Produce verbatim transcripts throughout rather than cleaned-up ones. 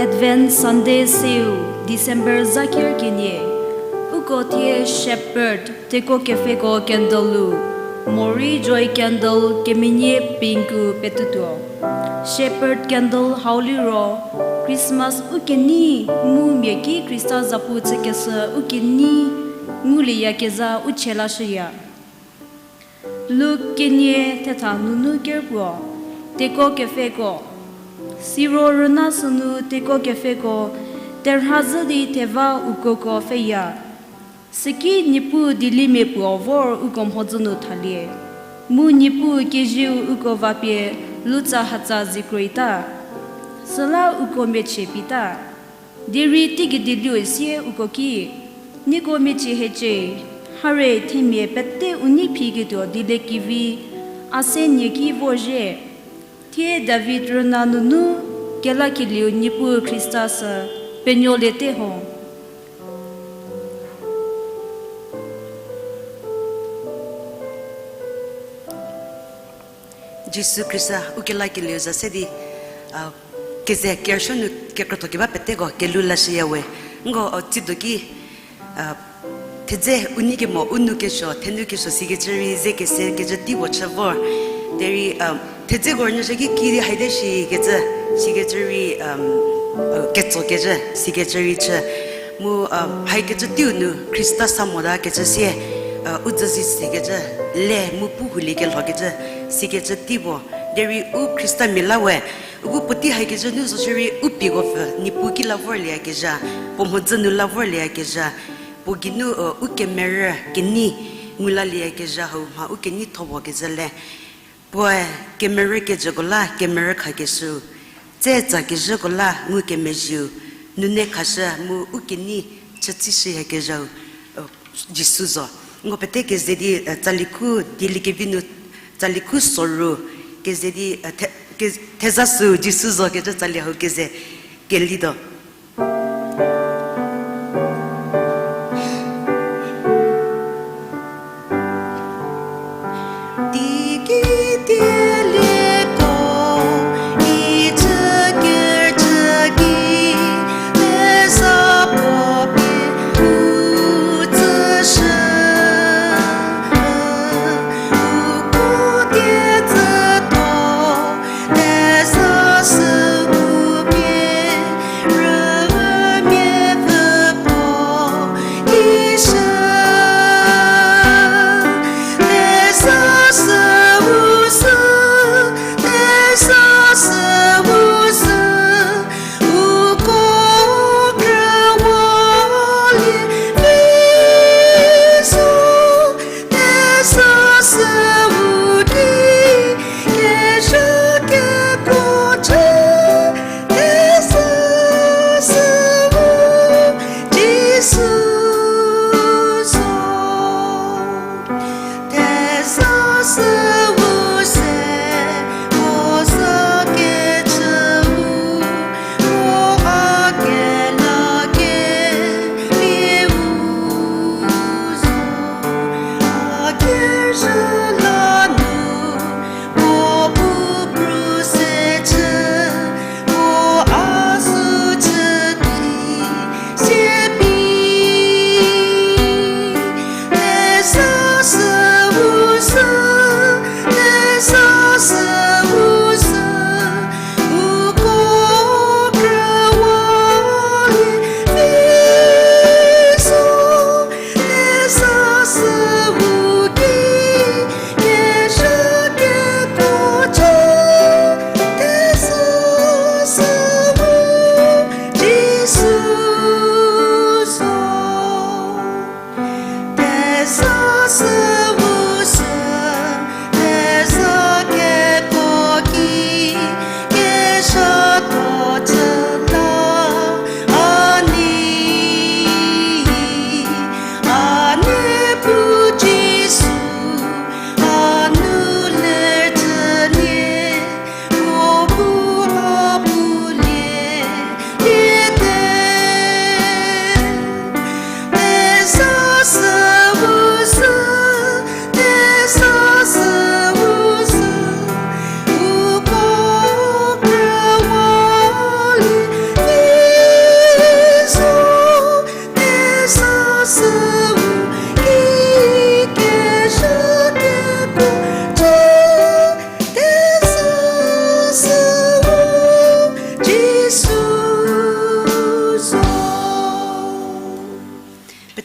Advent Sunday seu, December zaker kenie. Uko thie Shepherd tekuo kepfheko candle-u, morei joy candle kemenie pink-u petuotuo. Shepherd candle hau liro, Christmas u kenei mu mia ki Khrista zapu chükeshü u kenei ngulieyakezha u chie lashüya. Luk kenie thetha nunu kerpuo, tekuo kepfheko. Siro rüna sünu tekuo kepfheko, terha zhü di theva ukoko pfheya. Süki Niepuu dieliemia puo vor uko mhodzü nu thalie. Mu Niepuu kezieu uko vapie lutsa hatsa zikroita. Süla uko mechie pita. Derei teigei dieliu sie uko ki, nieko mechie hiecie, hare themia pete u nei phiketuo dieliekevi, a se nie ki vo zhie. Thie David rüna nunu, kelakelieu Niepuu Khrista sü, penuoliete ho. Jisu Khrista, u kelakelieu za se di, a, keze kerüsuo nu kekrütho keba peteko kelhou lashüya we. Nko, o, tsido ki, a, thedze u nei kemo, u nou kesuo, thenu kesuo sikecü rei ze kese kecü tei puo chü vor. Derei, a, thedzeko rünyü shü ki kidi haide shikecü, sikecü rei, um, a, ketsokecü, sikecü rei chü. Mu, a, haikecü teiu nu Khrista sa mota kecü sie, a, u dzü zi sikecü, le mu pu hulie kelhokecü, sikecü tei puo. Derei u Khristamia la we, u bu puotei haikecü nu zo shierei u pieko pfü, Niepuu ki la vorlieyakezha, puo mhodzü nu la vorlieyakezha, puo geinu, a, u kemerü kenei ngu lalieyakezha hau mha u kenei thopuo kezhü le. Puoe kemerü kejüko la kemerü khakeshüu, tse tsa kezhüko la ngukemezhieu, nune khashü mu u kenei chütsishüyakezhau, Jisu zo. Nko pete keze di, e, tsali khu dieliekevi nu, tsali khu soru, keze di, e, the-, ke-, theza süu Jisu zo kecü tsali hau keze kelituo.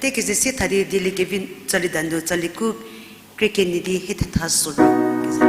Te keze sie tha di dieliekevi tsali danu tsali ku krie kenie di hie thetha soru keze.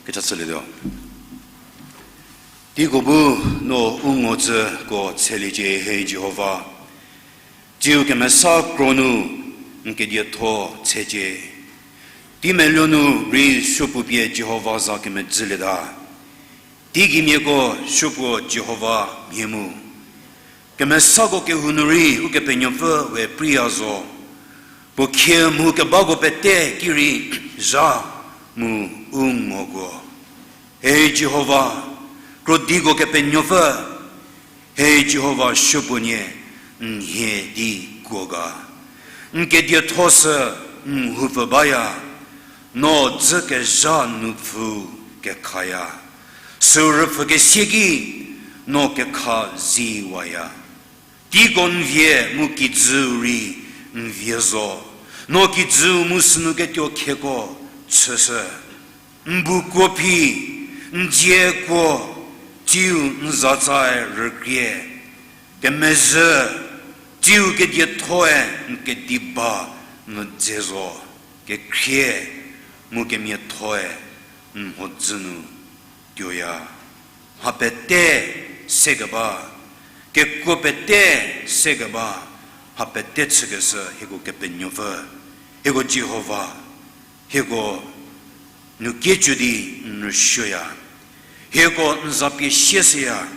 Kecha chülietuo. Teiko bu no u ngotsüko tsheliecie, he Jihova. Tsiu kemesa kro nu n kedietho tshecie. Teimeluo nu rei supuo pie Jihova za kemedzülieta. Teigimiako supuo Jihova mhie mu. Kemesako kehou nu rei Ukepenuopfü we preiya zo. Puo khie mhu kebako pete ki rei zha mu u ngokuo. He Jihova, krodiko Kepenuopfü, he Jihova supuonie, n hie di kuo ga. N kedietho sü n houpfü baya, no dzü kezha nupfü kekhaya. Süu rüpfhü kesie ki, no kekha ziwaya. Teiko n vie mu kijüu rei n vie zo, no kijüu mu sünu ketuo khieko chüshü. N bu kuo phi, n dzie kuo, tsiu n zatsae rükrie. Kemezhü, tsiu kediethoe n kediba n dze zo, kekhrie mu kemiathoe n mhodzü nu tuoya. Mha pete sekeba, kekuo pete sekeba, mha pete chükeshü hieko Kepenuopfü, hieko Jihova, hieko nu kiecü di n rüsuoya, hieko n za pie sieshüya,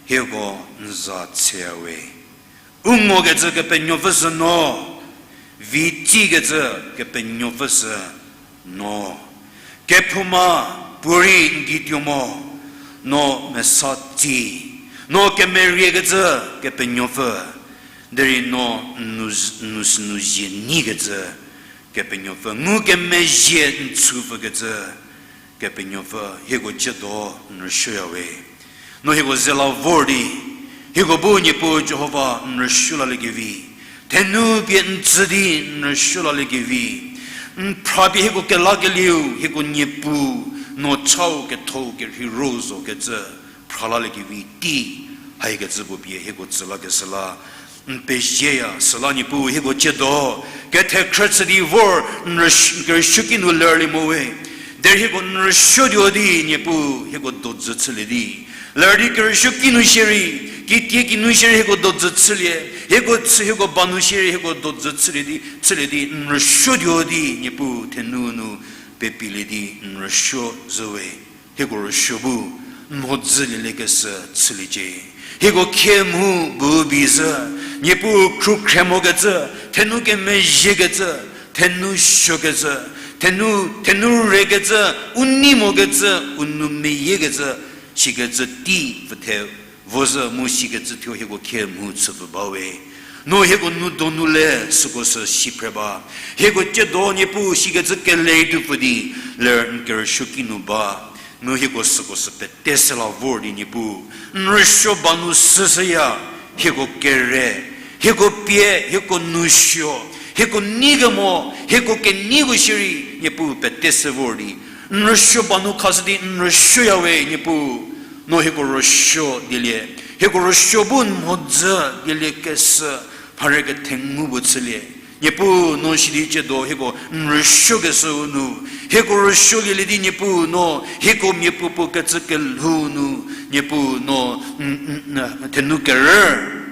hieko n za tsheya we. U ngokecü Kepenuopfü sü no, vi tsikecü Kepenuopfü sü no. Kephouma puorei n gei tuo mo, no mesa tsi, no kemeriekecü Kepenuopfü, derei no n nu, n nu sünu zie nyikecü Kepenuopfü, ngukemezhie n chüpfükecü Kepenuopfü, hieko ciedo n rüsuoya we. No hieko ze la vor di, Hieko bu Niepuu Jihova n rüsuo laliekevi, thenu pie n tsü di n rüsuo laliekevi, n phrapie hieko kelakelieu, hieko Niepuu, no chau ketho kerhei ro zo kecü, phra laliekevi tei, haikecü puo pie hieko tsü lakeshü la, n pezieya, süla Niepuu hieko tsiedo, kethekhrü chü di vor, n rüs-, kerüsuoki nu lerlie mo we. Derei hieko n rüsuotuo di, Niepuu, hieko dojü chülie di. Ler di kerüsuoki nu shierei, kitiekinu shierei hieko dojü chülie, hieko chü hieko ba nu shierei hieko dojü chülie di, chülie di, n rüsuotuo di, Niepuu, thenu nu pepilie di, n rüsuo zhü we. Hieko rüsuo bu, n mhodzü lieliekeshü chüliecie. Hieko khie mhu bu bizhü, Niepuu khrukhre mokecü, thenu kemezhiekecü, thenu suokecü, thenu, thenu rekecü, u nei mokecü, u nou meyiekecü, sikecü tei pfüthe vozhü mu sikecü thuo hieko khie mhu chüpfü ba we. No hieko nou donu le süko sü si phre ba. Hieko tsiedo Niepuu sikecü kele tuopfü di, ler n kerüsuoki nu ba. Mu hieko süko sü pete se la vor di Niepuu, n rüsuo ba nu süshüya, hieko kere, hieko pie, hieko nou suo, hieko nei kemo, hieko keneiko shierei, Niepuu pete se vor di, n rüsuo ba nu khashü di n rüsuoya we Niepuu, no hieko rüsuo dielie, hieko rüsuo bu n mhodzü dieliekeshü, mhare kethengu bu chülie. Niepuu no sidi tsiedo hieko n rüsuokeshüu nu, hieko rüsuolielie di Niepuu no, hieko miapuopuo kecü kelhou nu, Niepuu no, n, n, n, thenu kerü,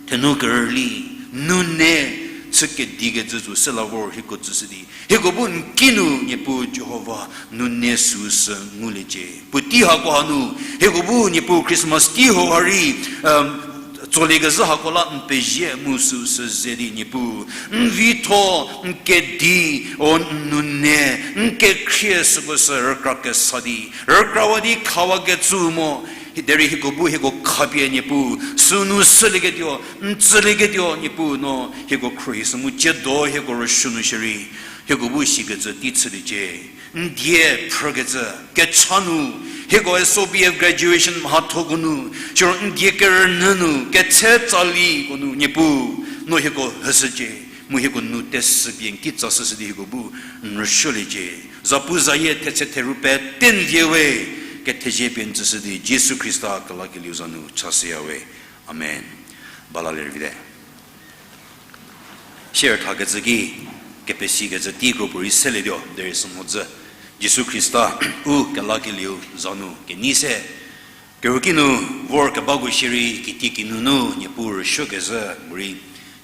thenu kerüli, nune, chü kedikecü zo se la vor hieko tsüshü di. Hieko bu n kinu Niepuu Jihova nune süu sü nguliecie. Puotei hako hanu, hieko bu Niepuu Christmas tei ho ha rei, em, tsoliekezhü hako la n pezie mu süu sü ze di Niepuu. N vitho, n kedi, o n nune, n kekhrie süko sü rükra kesa di, rükrawa di khawakecü mo, derei hieko bu hieko khapie Niepuu, sünu sülieketuo, n tsülieketuo Niepuu no, hieko khruohi sü mu tsiedo hieko rüsuo nu shierei, hieko bu sikecü tei chüliecie. N die phrükecü, kecha nu, hieko S O B F graduation mhathoko nu, siro n die kerünyü nu, ketse tsaliko nu, Niepuu, no hieko hüshücie, mu hieko nu tesü pie n kitsa süshü di hieko bu n rüsuoliecie. Zapu zayie thetse theru pete n vie we, kethezie pie n tsüshü di Jisu Khrista kelakelieu za nu chashüya we. Amen. Bala lervite. Share thakecü ki, kepesikecü tei kropuorei selietuo, derei sü mhodzü. Jisu Khrista, u kelakelieu za nu kenei se. Kehouki nu vor kebako shierei kitiekinu nu Niepuu rüsuokezhü morei,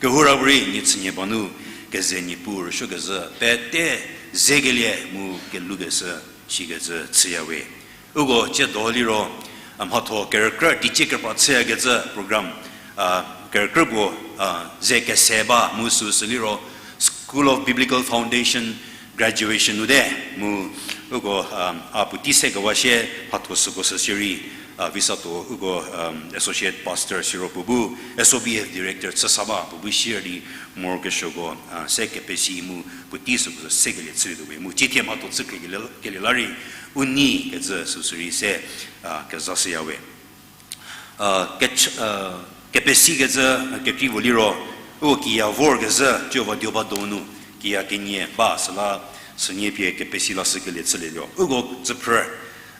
kehoura morei nie chünie ba nu keze Niepuu rüsuokezhü pete zekelie mu kelhoukeshü shikecü chüya we. Uko tsiedo liro, a, mhatho kerükrü, teicie kepra chüyakecü program, a, kerükrü puo, a, ze kese ba mu süsü liro School of Biblical Foundation graduation nu te, mu uko, a, a puotei se kewa shie mhatho süko sü shierei, a, Visato uko, a, associate pastor siro puo bu, S O B F director chü sa ba puo bu share di morokesuoko, a, se kepesi mu puotei süko sü sekelie chülietuo we. Mu tsiethie mhatho chü khriekelie, kelie la rei, u nei kecü süsü rei se, a, kezashüya we. A, kech-, a, kepesikecü, a, kekreipuo liro, u kiya vorkezhü, Jihova duo ba donu, kiya kenie ba süla, sünie pie kepesi lashükelie chülietuo. Uko tsüphrü,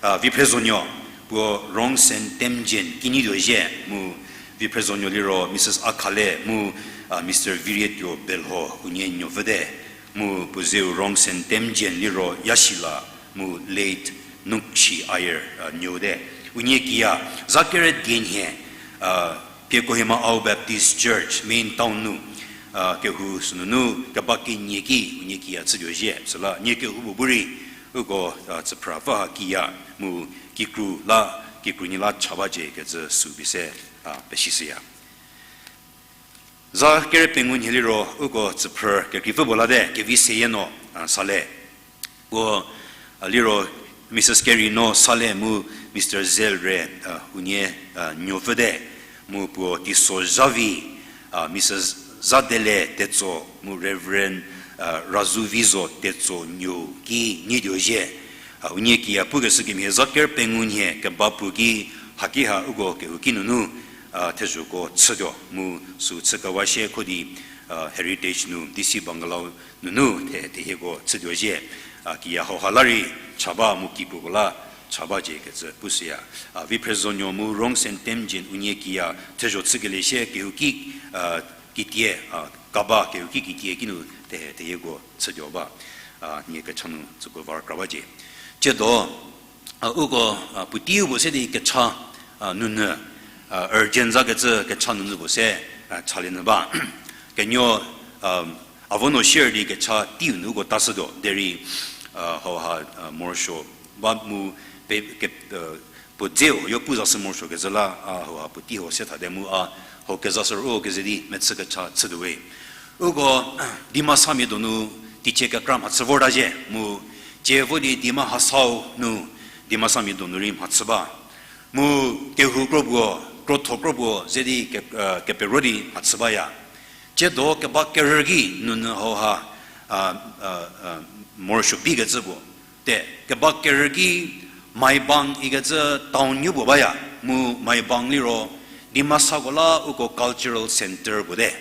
a, Viphrezonuo, puo Rongsen Temjen kinyituo zhie, mu Viphrezonuo liro Mrs Akhale, mu, a, Mister Virietuo Belho, unie nuopfüte. Mu puo zeu Rongsen Temjen liro Yashila mu late Nukchi Ayer, a, nuote. Unie kiya za kere dienhie, a, pie Kohima Ao Baptist Church, Main Town nu, a, kehou sünunu keba kenie ki unie kiya chütuo zhie. Süla nie kehoupuo bu rei, uko, a, tsüphrü pfü ha kiya mu kikru la, kikru nie la cha bacie kecü sü pie se, a, pesishüya. Za kere pengou nhie liro uko tsüphrü kekreipfü puo late, Kevi Seyeno, a, Sale. Puo, a, liro Mrs Kerino Sale mu Mister Zelre, a, unie, a, nuopfüte. Mu puo teiso zhavi, a, Mrs Zadele Tetso mu Reverend, a, Razuvizo Tetso nuo ki nyituo zhie. A, unie kiya pukeshü kemhie za kere pengou nhie keba puo ki haki ha uko kehouki nunu, thezhoko chütuo mu sü chükewa shie kho di, heritage nu, D C Bungalow nunu the, thehieko chütuo zhie. Kiya hauha la rei cha ba mu kikruko la cha ba cie kecü pushüya. Viphrezonuo mu Rong Saint Temjin unie kiya thezho chükelie shie kehouki, kitie, kaba kehouki kitie kinu the, thehieko chütuo ba. Nie kecha nu tsüko va rükra ba cie. Tsiedo, uko, puoteiu puo se di kecha, nunu, urgent za kecü kecha nunu puo se, chalie nyü ba. Kenuo, avo no share di kecha teiu nu uko tashütuo derei, hauha, morosuo ba mu pe, ke, puo dzeu yo pu zashü morosuo kecü la, a hauha puotei hau se thate mu a hau kezashü ro keze di mechü kecha chütuo we. Uko, Dimasamia donu teicie kekra mhachü vorta zhie mu, tsie vo di Dima Hasao nu Dimasamia donu rei mhachü ba. Mu kehou kropuo, krotho kropuo ze di ke, kepero di mhachü baya. Tsiedo keba kerü ki nunu hauha, morosuo bikecü puo te, keba kerü ki Maibang ikecü town nuo puo baya, mu Maibang liro Dimasako la uko cultural centre puo te.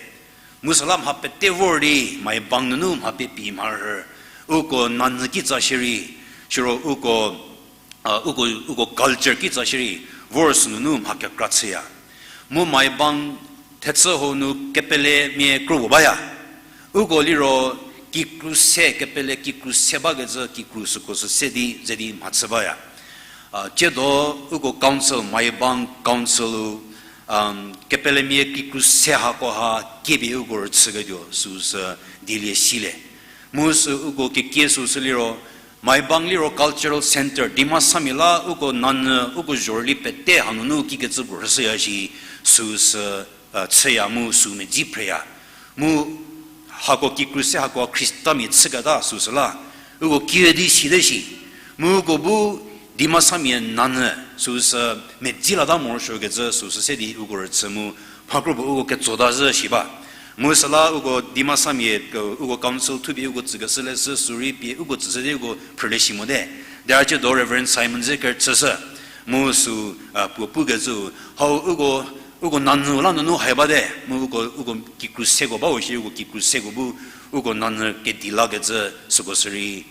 Mu süla mha pete vor di Maibang nunu mha pepi mharhü, uko nanyü kitsa shierei, siro uko, uko, uko culture kitsa shierei, vor sünunu mha kekra chüya. Mu Maibang thechü hau nu kepelemia kro puo baya. Uko liro kikru se, kepele kikru se bakecü kikru süko sü se di ze di mhachü baya. Tsiedo uko council, Maibang council-u, kepelemia kikru se hakoha kiepie uko rüchüketuo süsü dilie silie. Mu sü uko kekie süsü liro, Maibang liro cultural centre, Dimasamia la uko nanyü, uko zhorüli pete hanunu kikecü puo rhüshüya shi, süsü, chüya mu sü medzi phreya. Mu hako kikru se hako Khristamia chüketa süsü la, uko kiüdi site shi. Mu uko bu Dimasamia nanyü süsü medzi lata morosuokecü süsü se di uko rüchü mu mha kro puo uko ketsota zhü shi ba. Mu süla uko Dimasamia, uko council thupie uko tsükeshü leshü sürei pie uko tsüshü di uko phrülie shi mote. Derei tsiedo Reverend Simon ze kerüchüshü. Mu sü, puo pukecü, hau uko, uko nanyü la nunu hai bate, mu uko, uko kikru seko ba u shi, uko kikru seko bu, uko nanyü kedi lakecü süko sürei,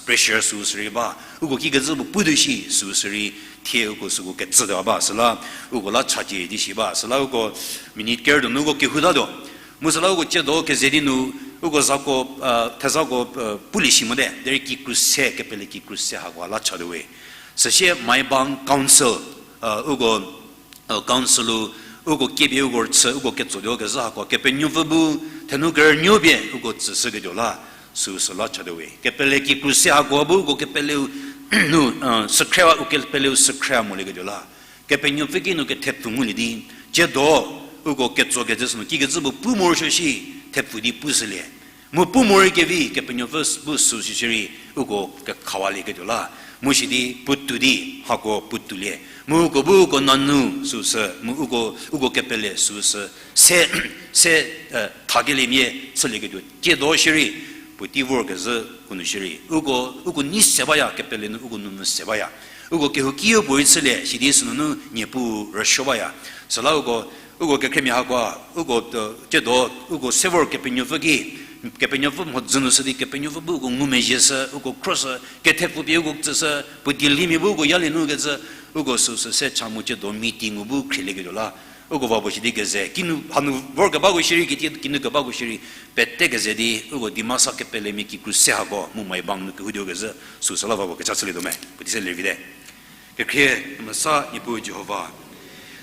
pressure sü sürei ba, uko kikecü puo putuo shi sü sürei, thie uko süko ketsütuo ba, süla uko la chacie di shi ba, süla uko minute kerü donu uko kehoutatuo. Mu süla uko tsiedo keze di nu, uko zako, thezako, pulie shi mote, derei kikru se, kepele kikru se hako la chatuo we. Süsie Maibang Council, uko, council-u, uko kiepie uko rüchü, uko ketsotuo kezhü hako, Kepenuopfü bu, thenu kerünuo pie, uko tsüshüketuo la, süsü la chatuo we. Kepele kikru se hako bu, uko kepeleu, nu, sükhre, u kepeleu sükhre molieketuo la. Kepenuopfü ki nu kethepfu ngulie di, tsiedo, uko ketsokecü sünu, kikecü puo pu morosuo shi, thepfu di pushülie. Mu pu morei kevi, Kepenuopfü bu sü shishierei, uko kekhawalieketuo la. Mu shi di, puotou di, hako puotoulie. Mu uko bu uko nanyü, süsü, mu uko, uko kepele, süsü, se, se, thakeliemia, chülieketuo. Tsiedo shierei, puotei vorkezhü, u nu shierei. Uko, uko nei se baya, kepele nu, uko nunu se baya. Uko kehouki-u puorei chülie, sidi sünunu Niepuu rüsuo baya. Süla uko, uko kekhremia hakoa, uko, tsiedo, uko se vor Kepenuopfü ki, Kepenuopfü mhodzü nu sü di Kepenuopfü bu uko ngumezhie shü, uko kro shü, kethepfu pie uko tsüshü, puo dieliemia bu uko yalie nu kecü, uko süsü se cha mu tsiedo meeting-u bu khrielieketuo la. Uko va puo shi di keze, kinu hanu vorkebako shierei, kiti kinu kebako shierei, pete keze di, uko Dimasa kepelemia kikru se hako, mu Maibang nu kehoutuo kezhü, süsü la va puo kecha chülietuo me, puotei se lervite. Kekhrie, kemesa Niepuu Jihova.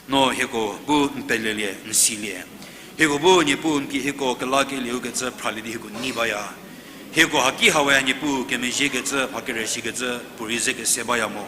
No hieko bu n pelelie, n silie. Hieko bu Niepuu n ki hieko kelakelieu kecü phralie di hieko nei baya. Hieko haki hau-e Niepuu kemezhie kecü, mha kere shikecü, puorei ze kese baya mo.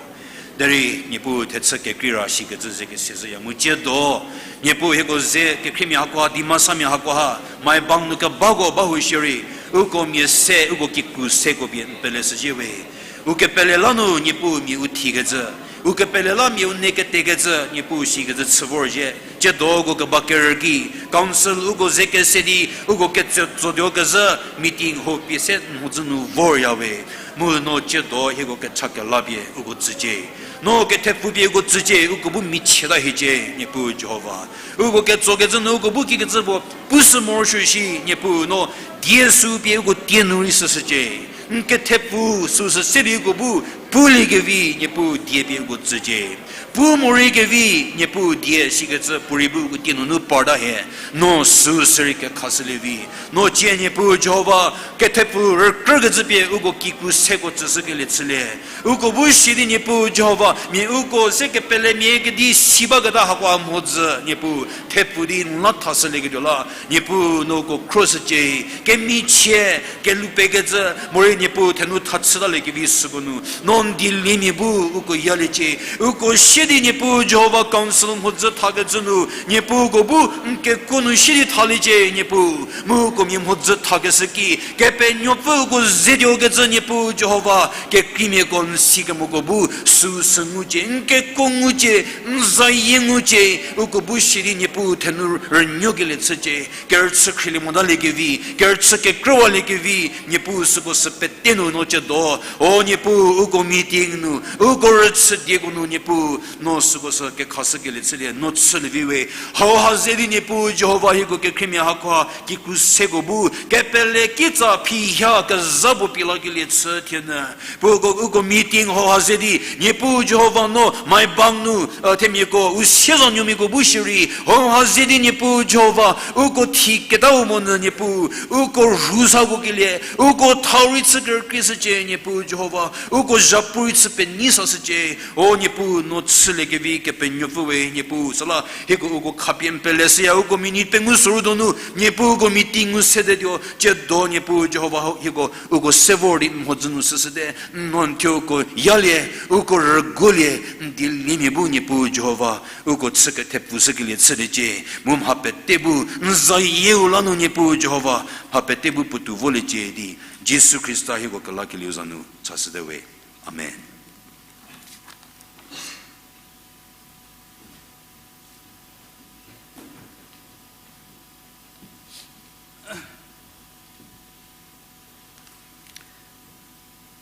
Derei Niepuu thechü kekrei ra shikecü ze kese zhüya mu tsiedo. Niepuu hieko ze kekhremia hakoa, Dimasamia hakoa ha, Maibang nu kebako ba hu shierei, uko mia se, uko kikru seko pie n pele shüzhie we. U kepele la nu Niepuu mia u thikecü, u kepele la mia u nei ketekecü, Niepuu shikecü chü vorzhie. Tsiedo uko keba kerü ki, council uko ze kese di, uko ketso tsotuo kezhü, meeting hau pie se n mhodzü nu vorya we. Mu no tsiedo hieko kecha kela pie uko tsücie. No kethepfu pie uko tsücie, uko bu michieta hiecie, Niepuu Jihova. Uko ketsokecü nu uko bu kikecü puo, pushü morosuo shi, Niepuu, no die sü pie uko tie nu rei shüshücie. N kethepfu süsü se di uko bu puliekevi, Niepuu, die pie uko tsücie. Pu morei kevi, Niepuu, die sikecü puorei bu uko tie nunu parta hie. No süsü rei kekhashülie vi. No cie, Niepuu Jihova, kethepfu rükrükecü pie uko kikru seko tsüshükelie chülie. Uko bu shie di, Niepuu Jihova, mia uko se kepelemia kedi si baketa hakoa mhodzü, Niepuu, thepfu di n la thashülieketuo la, Niepuu, no uko khroshücie, kemichie, kelhoupie kecü, morei, Niepuu, thenu tha chütaliekevi süko nu, no n dieliemia bu uko yaliecie. Uko shie di, Niepuu Jihova, council mhodzü thakecü nu, Niepuu, uko bu n kekuo nu shie di thaliecie, Niepuu, mu uko mia mhodzü thakeshü ki, Kepenuopfü uko ze tuokecü, Niepuu Jihova, kekreimiako n sikemoko bu süsü ngucie, n kekuo ngucie, n zayie ngucie, uko bu shie di, Niepuu, thenu rünuokelie chücie, kerüchü khrilie motaliekevi, kerüchü kekrüwaliekevi, Niepuu, süko sü pete nu no ciedo. O Niepuu, uko meeting nu, uko rüchü dieko nu, Niepuu, no süko sü kekhashükelie chülie, no chülie vi we. Hauha ze di, Niepuu Jihova, hieko kekhriemia hakoha kikru seko bu kepele kitsa phihia kezha puo pielakelie chü thienyü. Puoko uko meeting hauha ze di, Niepuu Jihova, no Maibang nu, themiako, u siezanuomiako bu shierei, hauha ze di, Niepuu Jihova, uko thiketau monyü, Niepuu, uko rhu sako kelie, uko thau rei chü kerükrieshücie, Niepuu Jihova, uko zhapu rei chü penei sashücie. O Niepuu, no chüliekevi Kepenuopfü we, Niepuu, süla hieko uko khapie n peleshüya, uko minute pengou soru donu, Niepuu, uko meeting ngu sedetuo, ciedo, Niepuu Jihova, hieko uko se vor di n mhodzü nu shüshüte, n no n thuo uko yalie, uko rüguolie, n dieliemia bu, Niepuu Jihova, uko chü kethepfu shükelie chüliecie, mu mha pete bu n zayieu la nu, Niepuu Jihova, mha pete bu puotou voliecie di, Jisu Khrista hieko kelakelieu za nu chashüte we. Amen.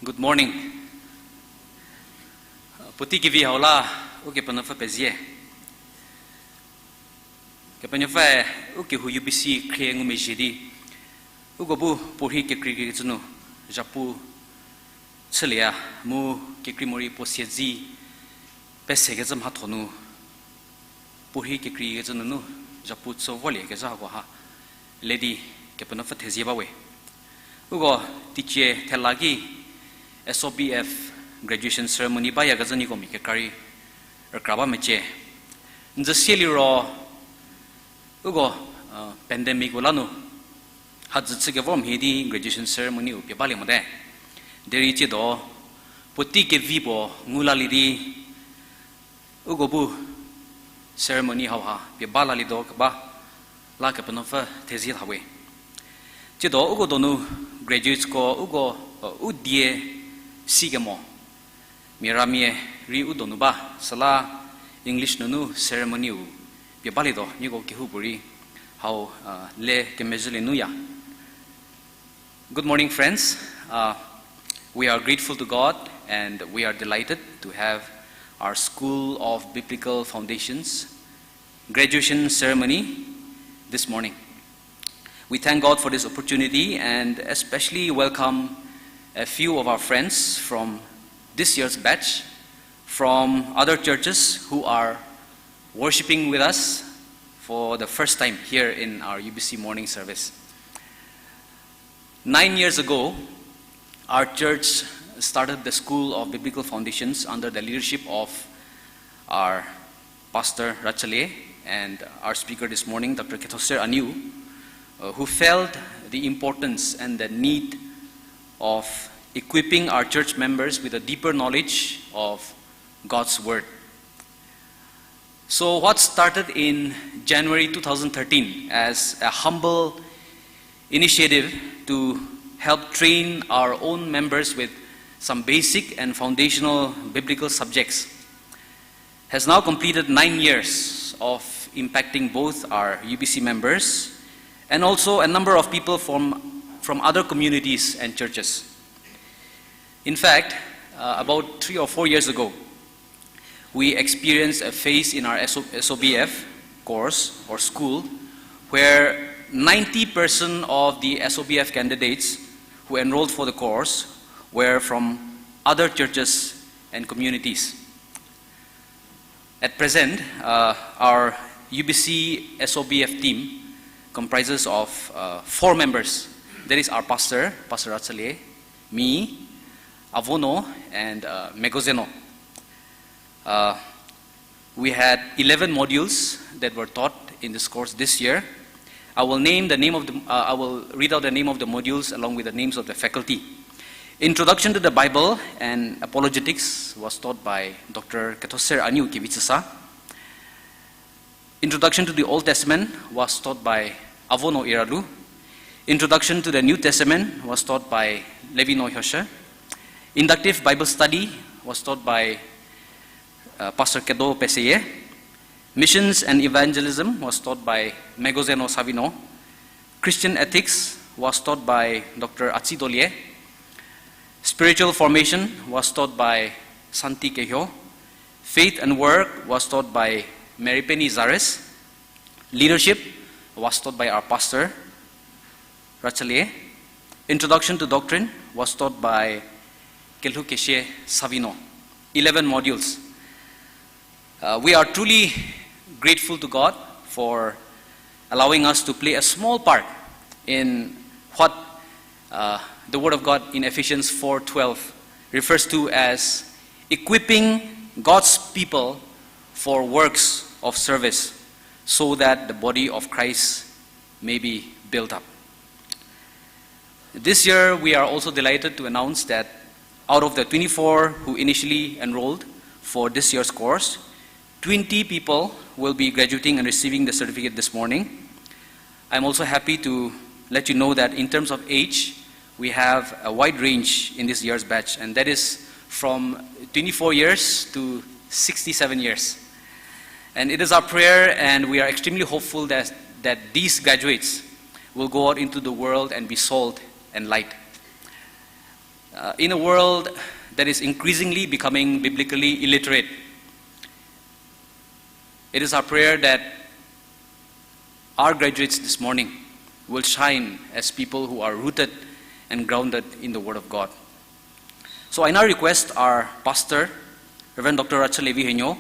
Good morning. Puotei kevi hau la, Ukepenuopfü pezie. Kepenuopfüe ukehou U B C khrie ngumezhie di, uko bu puorhi kekreikecü nu zhapu chülieya, mu kekrei morei puo siedze pesekecü mhatho nu, puorhi kekreikecü nunu zhapu chü vorliekezha hakoha le di Kepenuopfü thezie bawe. Uko teicie thela ki S O B F graduation ceremony bayakecü nieko mia kekra rei rükra ba mecie. N zü sieliro uko, pandemic-u la nu hadzü chükevor mhie di graduation ceremony-u pie balie mote. Derei tsiedo puotei kevi puo ngu lalie di uko bu ceremony hauha pie ba lalietuo keba la Kepenuopfü thezie thawe. Tsiedo uko donu graduatesko uko, u die sikemo mia ramia rei u donu ba, süla English nunu ceremony-u pie balietuo, nieko kehoupuorei hau le kemezhülie nuya. Good morning, friends. Uh, we are grateful to God and we are delighted to have our School of Biblical Foundations graduation ceremony this morning. We thank God for this opportunity and especially welcome a few of our friends from this year's batch, from other churches who are worshiping with us for the first time here in our U B C morning service. Nine years ago, our church started the School of Biblical Foundations under the leadership of our Pastor Rachalie and our speaker this morning, Doctor Kethoser Aniu, uh, who felt the importance and the need of equipping our church members with a deeper knowledge of God's Word. So, what started in January two thousand thirteen as a humble initiative to help train our own members with some basic and foundational biblical subjects has now completed nine years of impacting both our U B C members and also a number of people from, from other communities and churches. In fact, uh, about three or four years ago, We experienced a phase in our S O, S O B F course or school where ninety percent of the S O B F candidates who enrolled for the course were from other churches and communities. At present, uh, our U B C S O B F team comprises of, uh, four members. That is our pastor, Pastor Ratsalie, me, Avono, and, uh, Megozeno. Uh, we had eleven modules that were taught in this course this year. I will name the name of the, uh, I will read out the name of the modules along with the names of the faculty. Introduction to the Bible and Apologetics was taught by Doctor Kethoser Aniu Kevitsüsa. Introduction to the Old Testament was taught by Avono Iralu. Introduction to the New Testament was taught by Levino Hyoshe. Inductive Bible study was taught by, uh, Pastor Kedo Peseye. Missions and evangelism was taught by Megozeno Savino. Christian ethics was taught by Doctor Atsi Dolie. Spiritual formation was taught by Santi Kehyo. Faith and work was taught by Mary Penny Zares. Leadership was taught by our pastor, Ratsalie. Introduction to doctrine was taught by Kelhukeshie Savino. Eleven modules. Uh, we are truly grateful to God for allowing us to play a small part in what, uh, the Word of God in Ephesians four twelve refers to as equipping God's people for works of service, so that the body of Christ may be built up. This year, we are also delighted to announce that out of the twenty-four who initially enrolled for this year's course, twenty people will be graduating and receiving the certificate this morning. I'm also happy to let you know that in terms of age, we have a wide range in this year's batch, and that is from twenty-four years to sixty-seven years. And it is our prayer, and we are extremely hopeful that, that these graduates will go out into the world and be salt and light. Uh, in a world that is increasingly becoming biblically illiterate, it is our prayer that our graduates this morning will shine as people who are rooted and grounded in the Word of God. So I now request our pastor, Reverend Doctor Rachel Levi Henyo,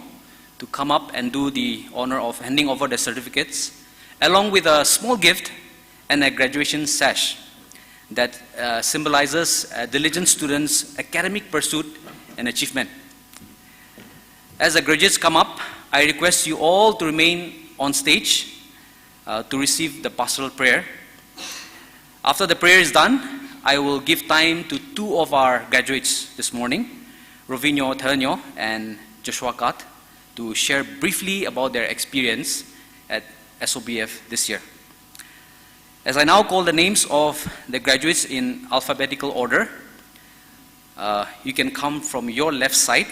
to come up and do the honor of handing over the certificates, along with a small gift and a graduation sash that, uh, symbolizes a diligent student's academic pursuit and achievement. As the graduates come up, I request you all to remain on stage, uh, to receive the pastoral prayer. After the prayer is done, I will give time to two of our graduates this morning, Rovinho Tharanyo and Joshua Kat, to share briefly about their experience at S O B F this year. As I now call the names of the graduates in alphabetical order, uh, you can come from your left side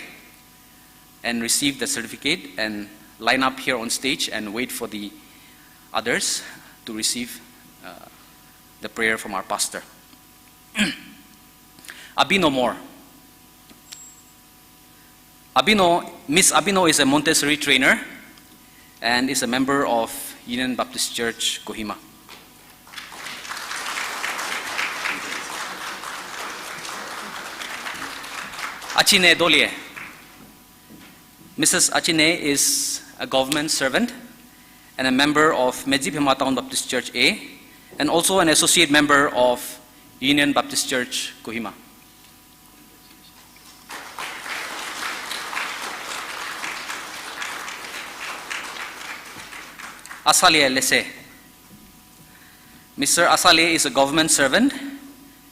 and receive the certificate and line up here on stage and wait for the others to receive, uh, the prayer from our pastor. Abino Moore. Abino, Miss Abino is a Montessori trainer and is a member of Union Baptist Church, Kohima. Achine Dolie. Missus Achine is a government servant and a member of Medziphema Town Baptist Church A, and also an associate member of Union Baptist Church, Kohima. Asalie Lese. Mister Asalie is a government servant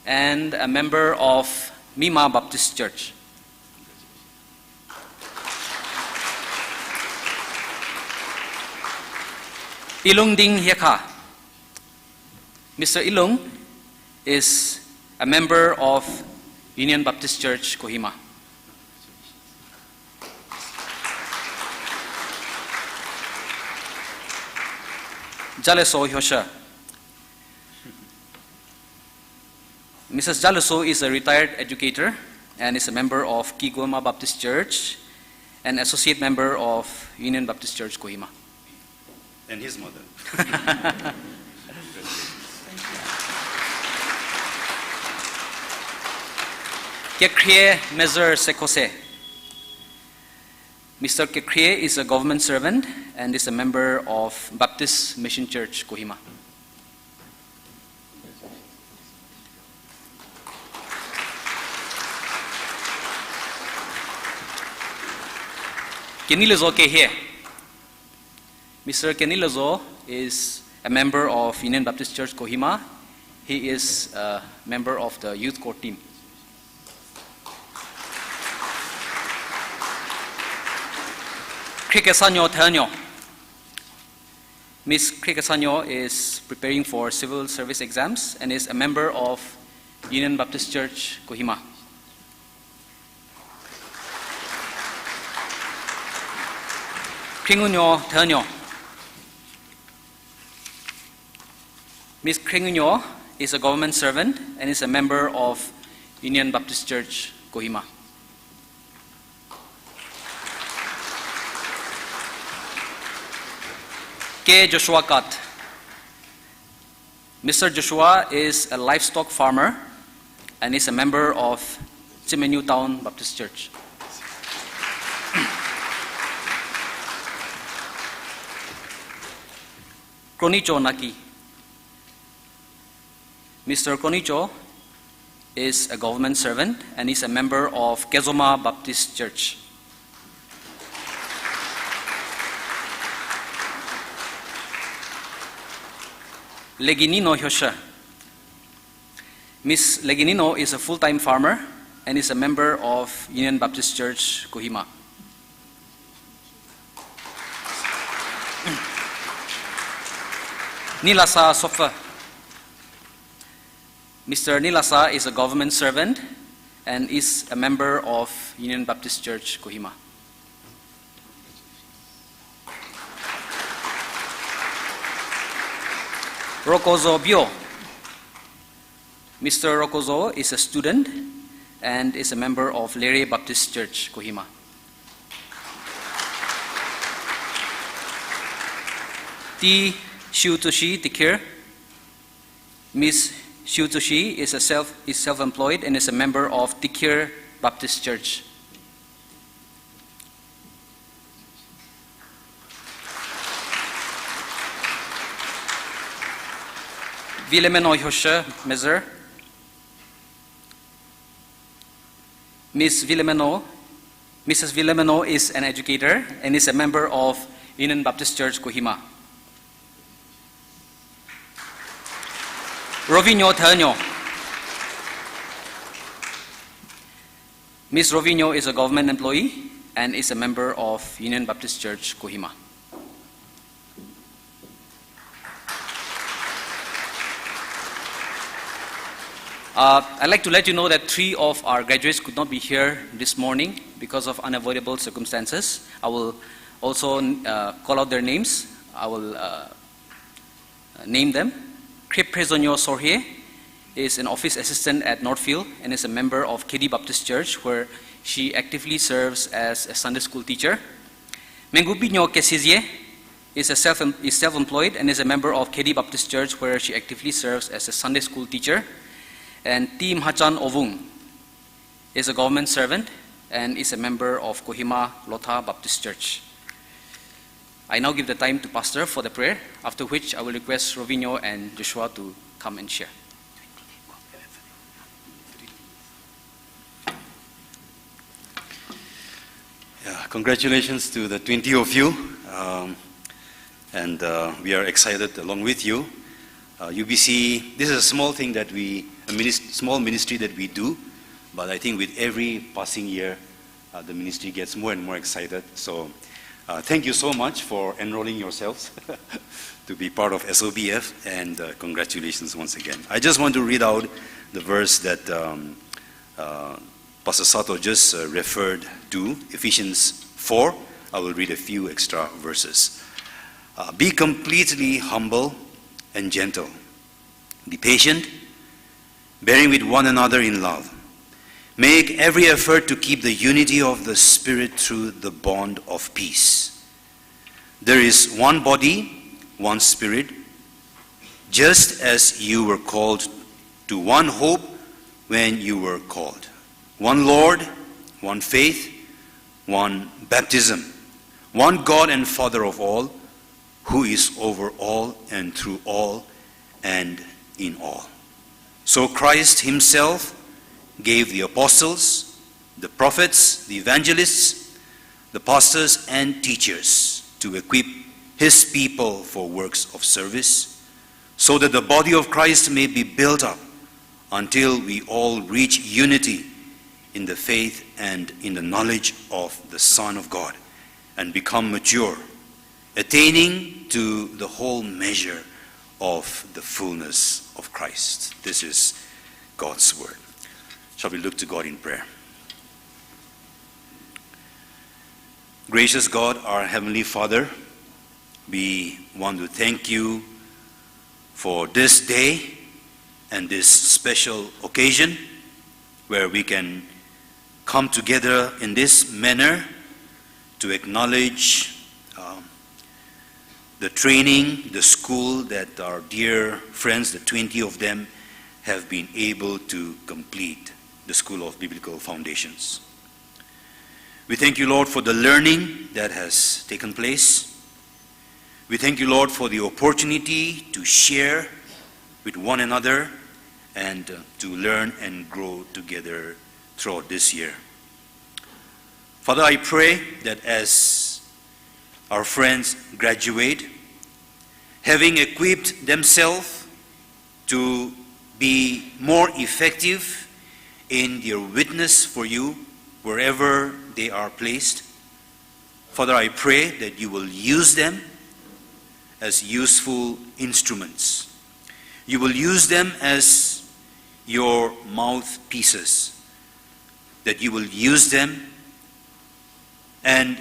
and a member of Mima Baptist Church. Ilungding Hiekha. Mister Ilung is a member of Union Baptist Church, Kohima. Jaleso Hyosha. Missus Jaleso is a retired educator and is a member of Kigoma Baptist Church an associate member of Union Baptist Church Kohima. And his mother. Kekhrie Mezer Sekhose. Mister Kekhrie is a government servant and is a member of Baptist Mission Church, Kohima. Kenilezo Kehie. Mister Kenilezo is a member of Union Baptist Church Kohima. He is a member of the youth core team. Khriekesanyo Thenuo. Miss Khriekesanyo is preparing for civil service exams and is a member of Union Baptist Church Kohima. Khriengunuo Thenuo. Miss Khriengunuo is a government servant and is a member of Union Baptist Church Kohima. Ke Joshua Kat. Mister Joshua is a livestock farmer and is a member of Tsimenuo Town Baptist Church. Kronicho Naki. Mister Kronicho is a government servant and is a member of Kezoma Baptist Church. Leginino Hyoshü. Miss Leginino is a full-time farmer and is a member of Union Baptist Church Kohima. Nilasa Sopfü. Mister Nilasa is a government servant and is a member of Union Baptist Church Kohima. Rokozo Bio. Mister Rokozo is a student and is a member of Lere Baptist Church, Kohima. T. Shiutsushi Tikir. Miss Shiutsushi is a self, is self-employed and is a member of Tikir Baptist Church. Vilemeno Hyoshü Mezer. Miss Vilemeno, Missus Vilemeno is an educator and is a member of Union Baptist Church Kohima. Rovinyo Thenuo. Miss Rovinyo is a government employee and is a member of Union Baptist Church Kohima. Uh, I'd like to let you know that three of our graduates could not be here this morning because of unavoidable circumstances. I will also, uh, call out their names. I will, uh, uh, name them. Khriephrezonyo Sorhie is an office assistant at Northfield and is a member of Khedi Baptist Church, where she actively serves as a Sunday school teacher. Mengubinyo Kesizie is a self, is self-employed and is a member of Khedi Baptist Church, where she actively serves as a Sunday school teacher. And T. Mhachan Ovung is a government servant and is a member of Kohima Lotha Baptist Church. I now give the time to Pastor for the prayer, after which I will request Rovinyo and Joshua to come and share. Yeah, congratulations to the twenty of you. Um, and, uh, we are excited along with you. Uh, U B C, this is a small thing that we, a minis-, small ministry that we do, but I think with every passing year, uh, the ministry gets more and more excited. So, uh, thank you so much for enrolling yourselves to be part of S O B F, and, uh, congratulations once again. I just want to read out the verse that, um, uh, Pastor Sato just, uh, referred to, Ephesians four. I will read a few extra verses. Uh, "Be completely humble and gentle. Be patient, bearing with one another in love. Make every effort to keep the unity of the Spirit through the bond of peace. There is one body, one Spirit, just as you were called to one hope when you were called. One Lord, one faith, one baptism, one God and Father of all, who is over all and through all and in all. So Christ himself gave the apostles, the prophets, the evangelists, the pastors and teachers to equip his people for works of service, so that the body of Christ may be built up until we all reach unity in the faith and in the knowledge of the Son of God, and become mature, attaining to the whole measure of the fullness of Christ. This is God's word. Shall we look to God in prayer? Gracious God, our Heavenly Father, we want to thank you for this day and this special occasion where we can come together in this manner to acknowledge, um, the training, the school that our dear friends, the twenty of them, have been able to complete, the School of Biblical Foundations. We thank you, Lord, for the learning that has taken place. We thank you, Lord, for the opportunity to share with one another and, uh, to learn and grow together throughout this year. Father, I pray that as our friends graduate, having equipped themselves to be more effective in their witness for you wherever they are placed, Father, I pray that you will use them as useful instruments. You will use them as your mouthpieces, that you will use them and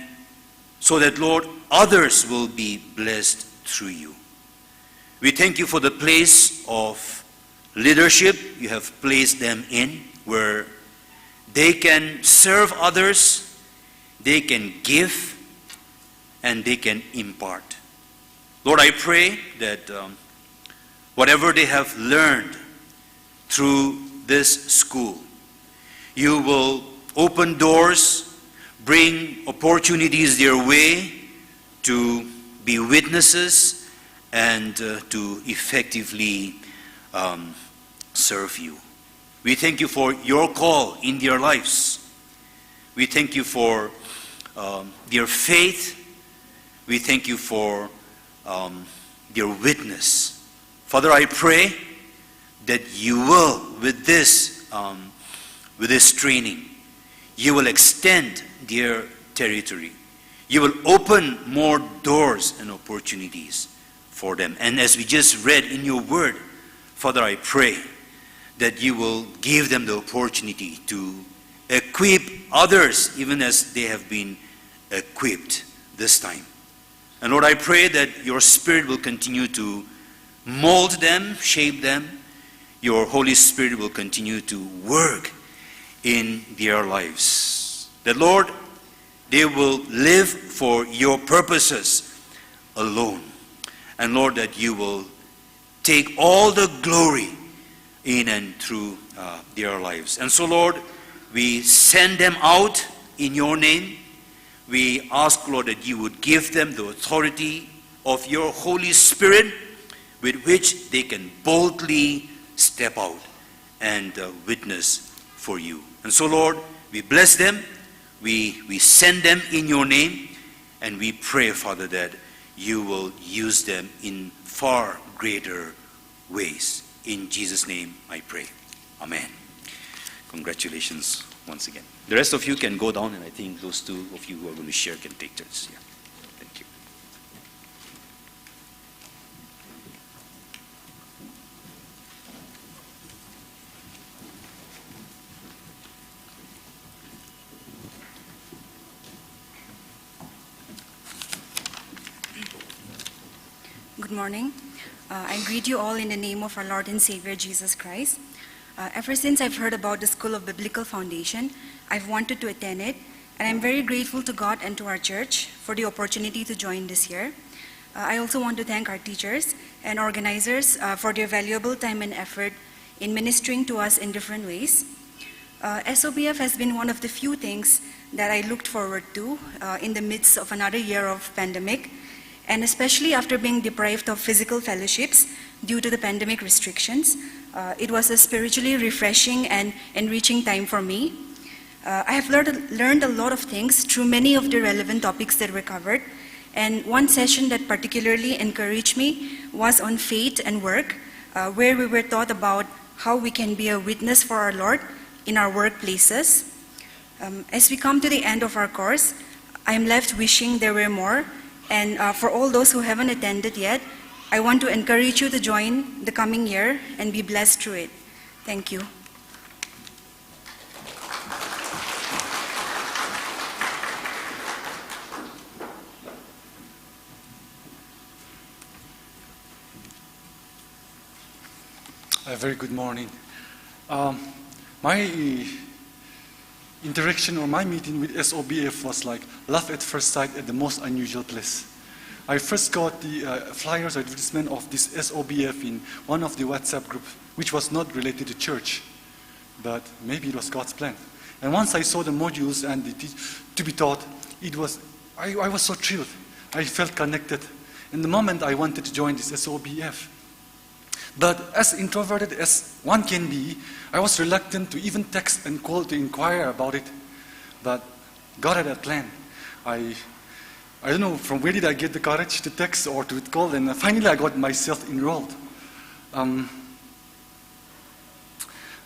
so that, Lord, others will be blessed through you. We thank you for the place of leadership you have placed them in, where they can serve others, they can give, and they can impart. Lord, I pray that, um, whatever they have learned through this school, you will open doors, bring opportunities their way to be witnesses and, uh, to effectively, um, serve you. We thank you for your call in their lives. We thank you for, um, their faith. We thank you for, um, their witness. Father, I pray that you will, with this, um, with this training, you will extend their territory. You will open more doors and opportunities for them. And as we just read in your word, Father, I pray that you will give them the opportunity to equip others, even as they have been equipped this time. And Lord, I pray that your Spirit will continue to mold them, shape them. Your Holy Spirit will continue to work in their lives. That, Lord, they will live for your purposes alone. And Lord, that you will take all the glory in and through, uh, their lives. And so, Lord, we send them out in your name. We ask, Lord, that you would give them the authority of your Holy Spirit with which they can boldly step out and, uh, witness for you. And so, Lord, we bless them, we, we send them in your name, and we pray, Father, that you will use them in far greater ways. In Jesus' name I pray. Amen. Congratulations once again. The rest of you can go down, and I think those two of you who are going to share can take turns. Yeah. Thank you. Good morning. Uh, I greet you all in the name of our Lord and Savior Jesus Christ. Uh, ever since I've heard about the School of Biblical Foundation, I've wanted to attend it, and I'm very grateful to God and to our church for the opportunity to join this year. Uh, I also want to thank our teachers and organizers, uh, for their valuable time and effort in ministering to us in different ways. Uh, S O B F has been one of the few things that I looked forward to, uh, in the midst of another year of pandemic, and especially after being deprived of physical fellowships due to the pandemic restrictions. Uh, it was a spiritually refreshing and enriching time for me. Uh, I have learned, learned a lot of things through many of the relevant topics that were covered, and one session that particularly encouraged me was on faith and work, uh, where we were taught about how we can be a witness for our Lord in our workplaces. Um, as we come to the end of our course, I am left wishing there were more. And, uh, for all those who haven't attended yet, I want to encourage you to join the coming year and be blessed through it. Thank you. A very good morning. Um, my interaction or my meeting with S O B F was like love at first sight at the most unusual place. I first got the, uh, flyers or advertisement of this S O B F in one of the WhatsApp groups, which was not related to church, but maybe it was God's plan. And once I saw the modules and the te-, to be taught, it was, I, I was so thrilled. I felt connected. In the moment, I wanted to join this S O B F. But as introverted as one can be, I was reluctant to even text and call to inquire about it. But God had a plan. I, I don't know from where did I get the courage to text or to call, and finally I got myself enrolled. Um,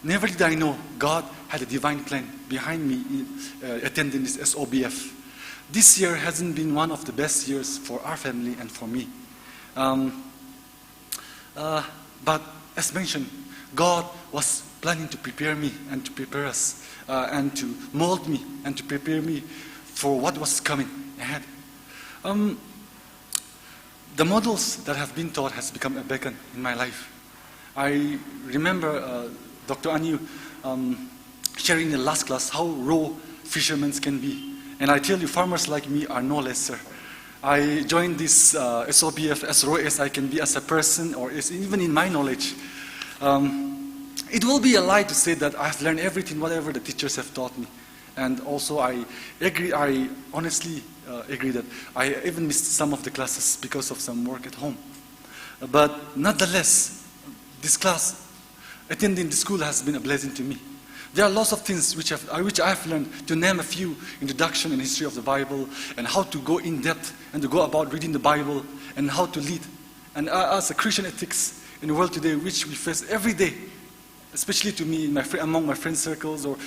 never did I know God had a divine plan behind me, uh, attending this S O B F. This year hasn't been one of the best years for our family and for me. Um, Uh, but as mentioned, God was planning to prepare me and to prepare us, uh, and to mold me and to prepare me for what was coming ahead. Um, the models that have been taught has become a beacon in my life. I remember, uh, Doctor Aniu, um, sharing in the last class how raw fishermen can be. And I tell you, farmers like me are no lesser. I joined this, uh, S O B F as raw as I can be as a person, or as, even in my knowledge. Um, it will be a lie to say that I've learned everything, whatever the teachers have taught me. And also, I agree, I honestly, uh, agree that I even missed some of the classes because of some work at home. But nonetheless, this class, attending the school has been a blessing to me. There are lots of things which I've, uh, which I've learned, to name a few: introduction and history of the Bible, and how to go in depth and to go about reading the Bible, and how to lead. And, uh, as a Christian ethics in the world today, which we face every day, especially to me, in my fri- among my friend circles, or,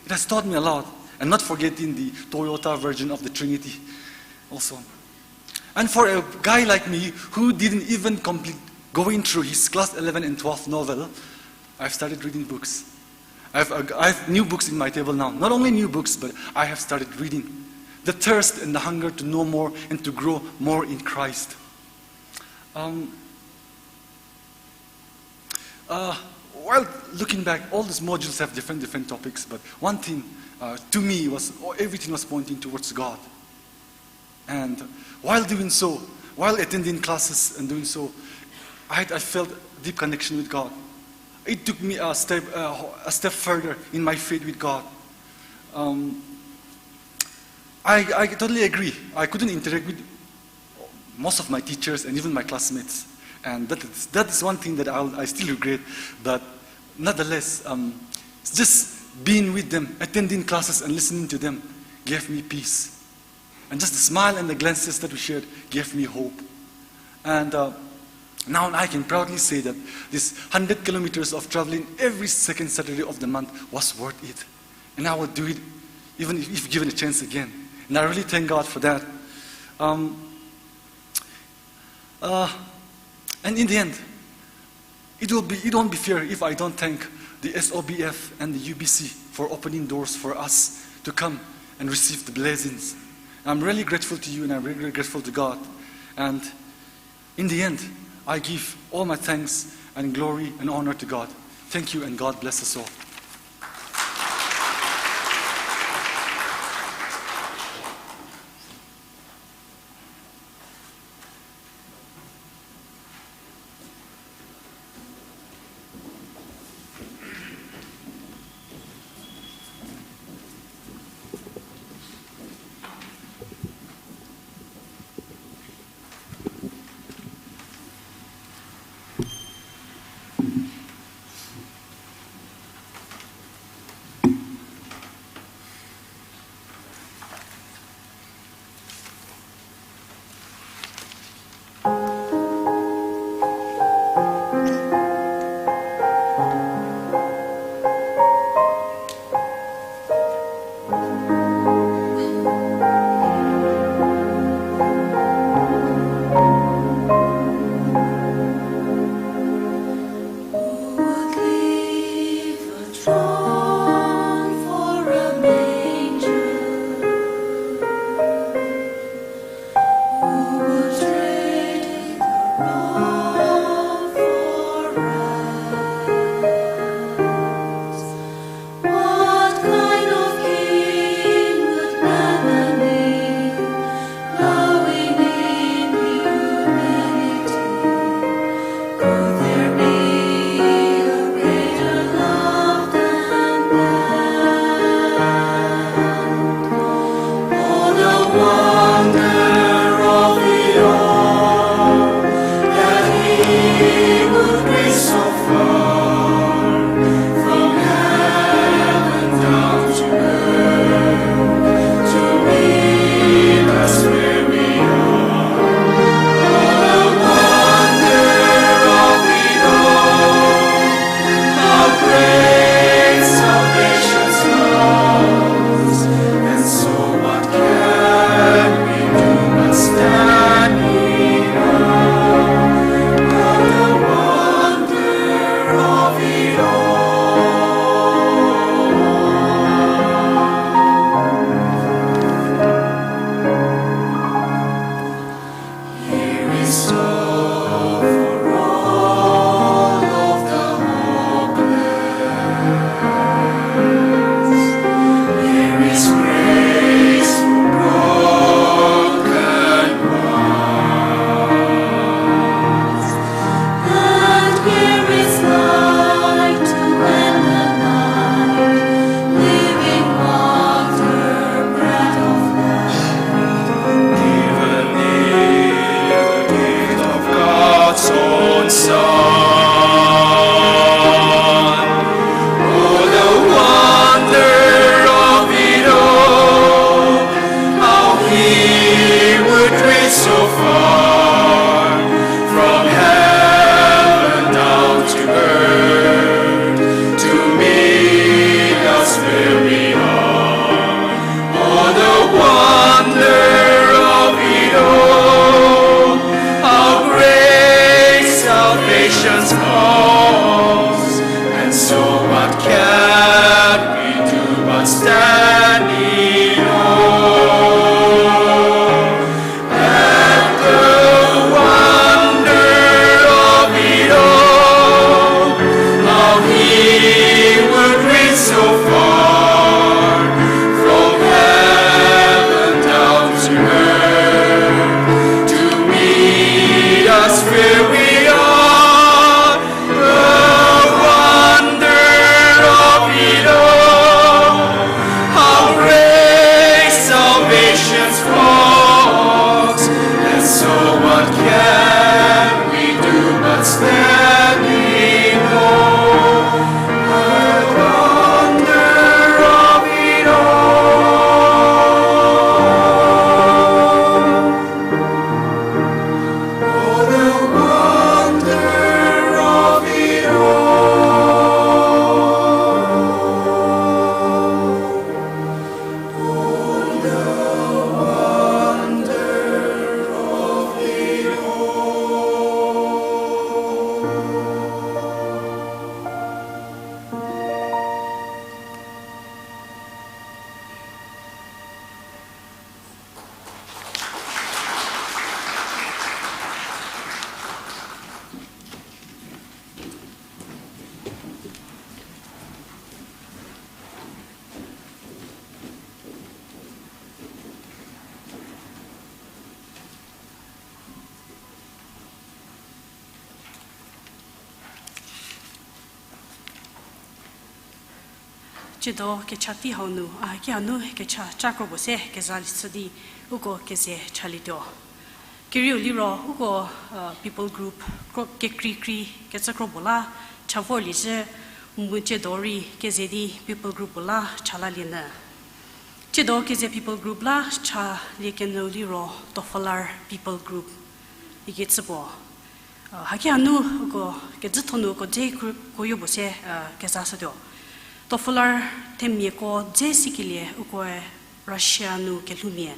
it has taught me a lot. And not forgetting the Toyota version of the Trinity also. And for a guy like me who didn't even complete going through his class eleven and twelve novel, I've started reading books. I've, uh, I have new books in my table now. Not only new books, but I have started reading. The thirst and the hunger to know more and to grow more in Christ. Um, uh, while looking back, all these modules have different, different topics, but one thing, uh, to me was, oh, everything was pointing towards God. And while doing so, while attending classes and doing so, I, had, I felt deep connection with God. It took me a step, uh, a step further in my faith with God. Um, I, I totally agree. I couldn't interact with most of my teachers and even my classmates. And that is, that is one thing that I'll, I still regret. But nonetheless, um, just being with them, attending classes and listening to them gave me peace. And just the smile and the glances that we shared gave me hope. And, uh, now I can proudly say that this hundred kilometers of traveling every second Saturday of the month was worth it. And I will do it even if, if given a chance again. And I really thank God for that. Um, uh, and in the end, it will be, it won't be fair if I don't thank the S O B F and the U B C for opening doors for us to come and receive the blessings. I'm really grateful to you, and I'm really grateful to God. And in the end, I give all my thanks and glory and honor to God. Thank you and God bless us all. Tsiedo kecha tei hau nu, a, ki hanu kecha ca kro puo se kezashü di, uko keze chalietuo. Kerieu liro, uko, uh, people group, kro-, kekreikrei kecü kro puo la cha vorliecie, mu tsiedo rei keze di people group puo la cha lalie nyü. Tsiedo keze people group la chalie kenyü liro Toffler people group ikecü puo. Uh, haki hanu uko kejütho nu uko dze kro-, kroyo puo se, uh, kezashütuo. Toffler themiako dze sikelie ukoe Russia nu kelhoumia.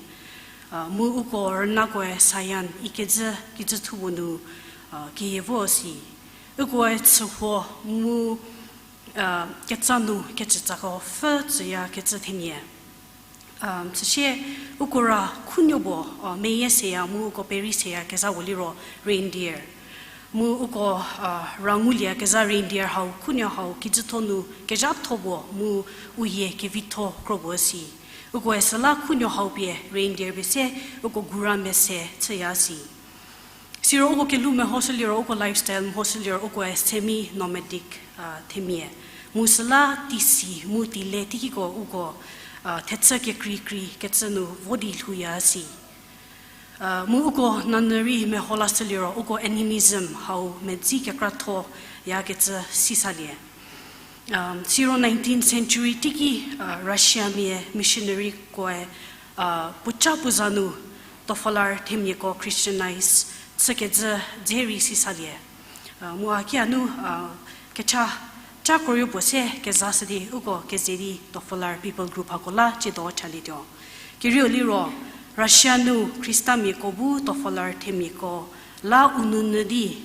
Uh, mu uko rünakoe Saiyan ikecü kijüthu puo nu, uh, keyie vo si. Ukoe chühuo mu, uh, ketsa nu kecütsako pfhü tsüyakecü themia. Um, süsie uko ra khunuo puo, uh, meyie seya mu uko peri seya kezha puo liro reindeer. Mu uko, uh, ra ngulieyakezha reindeer hau, khunuo hau, kijütho nu kezhatho puo mu u yie kevitho kro puo si. Ukoe süla khunuo hau pie reindeer pie se uko gura mese chüya si. Siro uko kelhou mehoshü liro, uko lifestyle mehoshü liro, ukoe semi-nomadic, uh, themia. Mu süla tisi mu tile teikiko uko, uh, thechü kekreikrei kecü nu vo di lhouya si. Uh, mu uko nanyü rei meho lashü liro, uko animism hau medzi kekrathoyakecü sisalie. Um, siro nineteenth century teiki, uh, Russiamia missionarykoe, uh, puoca puo za nu Toffler themiako Christianize chükecü dze rei sisalie. Uh, mu a ki hanu, uh, kecha ca kroyo puo se kezashü di uko keze di Toffler people group hako la tsiedo chalietuo. Kerieu liro, Russia nu Khristamiako bu Toffler themiako la u nounyü di,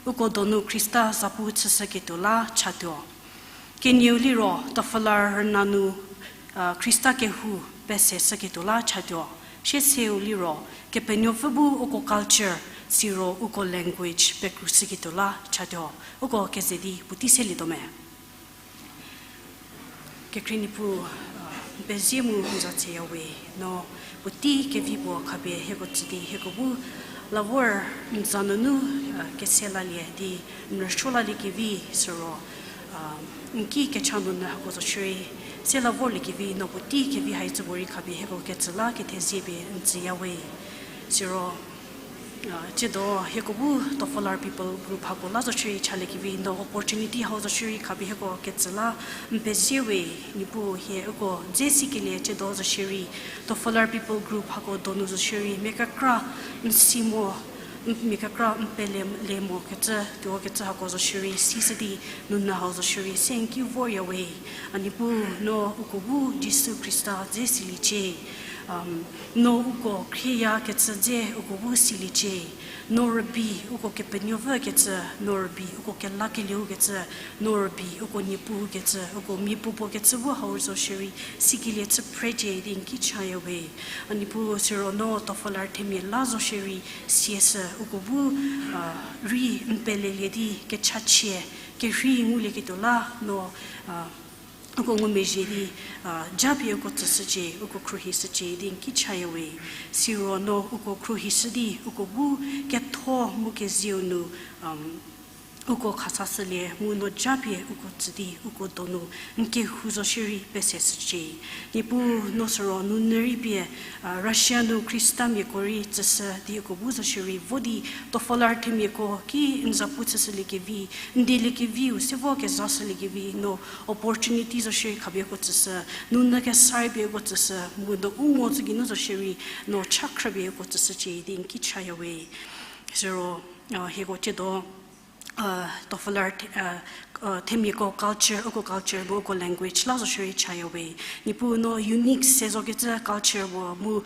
uko donu Khrista zapu chüshüketuo la chatuo. Kenieu liro, Toffler rüna nu, uh, Khrista kehou pese shüketuo la chatuo. Sieseu liro, Kepenuopfü bu uko culture, siro uko language pekrushüketuo la chatuo. Uko keze di puotei selietuo me. Kekhrie Niepuu, uh, n pezie mu n za tseyawe, no puotei kevi puo khapie hieko tsü di hieko bu la vor n za nunu, uh, kese lalie di n rüsuo laliekevi siro, uh, n ki kecha nunu hako zo shierei, se la vorliekevi no puotei kevi haicü puorei khapie hieko ketsü la kethezie pie n tsüyawe. Siro, uh, tsiedo hieko bu Toffler people group hako la zo shierei chaliekevi no opportunity hau zo shierei khapie hieko ketsü la n pezie we. Niepuu hie uko dze sikelie tsiedo zo shierei Toffler people group hako donu zo shierei mia kekra n si mo, mia kekra n pele le mokecü tuokecü hako zo shierei sishü di, nunu hau zo shierei se n ki voryawe. A Niepuu no uko bu Jisu Khrista dze siliecie. Um, no uko khrieyakecü dze uko bu siliecie. No rübei uko Kepenuopfü kecü, no rübei uko kelakelieu kecü, no rübei uko Niepuu kecü, uko miapuopuo kecü bu hau zo shierei sikelie chü phrecie di n ki chayawe. A Niepuu siro no Toffler themia la zo shierei sieshü uko bu, uh, rei n pelelie di kechachie kerhei ngulieketuo la no, uh, uko ngumezhie di, uh, japie uko tsüshücie, uko khruohishücie di n ki chayawe. Siro no uko khruohishü di uko bu ketho mu kezieu nu, um, uko khasashülie mu no japie uko tsü di uko donu n kehou zo shierei peseshücie. Niepuu no siro nunu rei pie, uh, Russia nu Khristamiako rei tsüshü di uko bu zo shierei vo di Toffler themiako ki n zapu chüshüliekevi, n dieliekeviu se vo kezashüliekevi no opportunity zo shierei khapie uko tsüshü, nunu kesa rei pie uko tsüshü, mu no u ngo tsü geinu zo shierei no cha khrüpie uko tsüshücie di n ki chayawe. Siro, uh, hieko tsiedo, uh, Toffler the-, uh, uh, themiako culture, uko culture mu uko language la zo shierei chayawe. Niepuu no unique se zokecü culture puo mu, uh,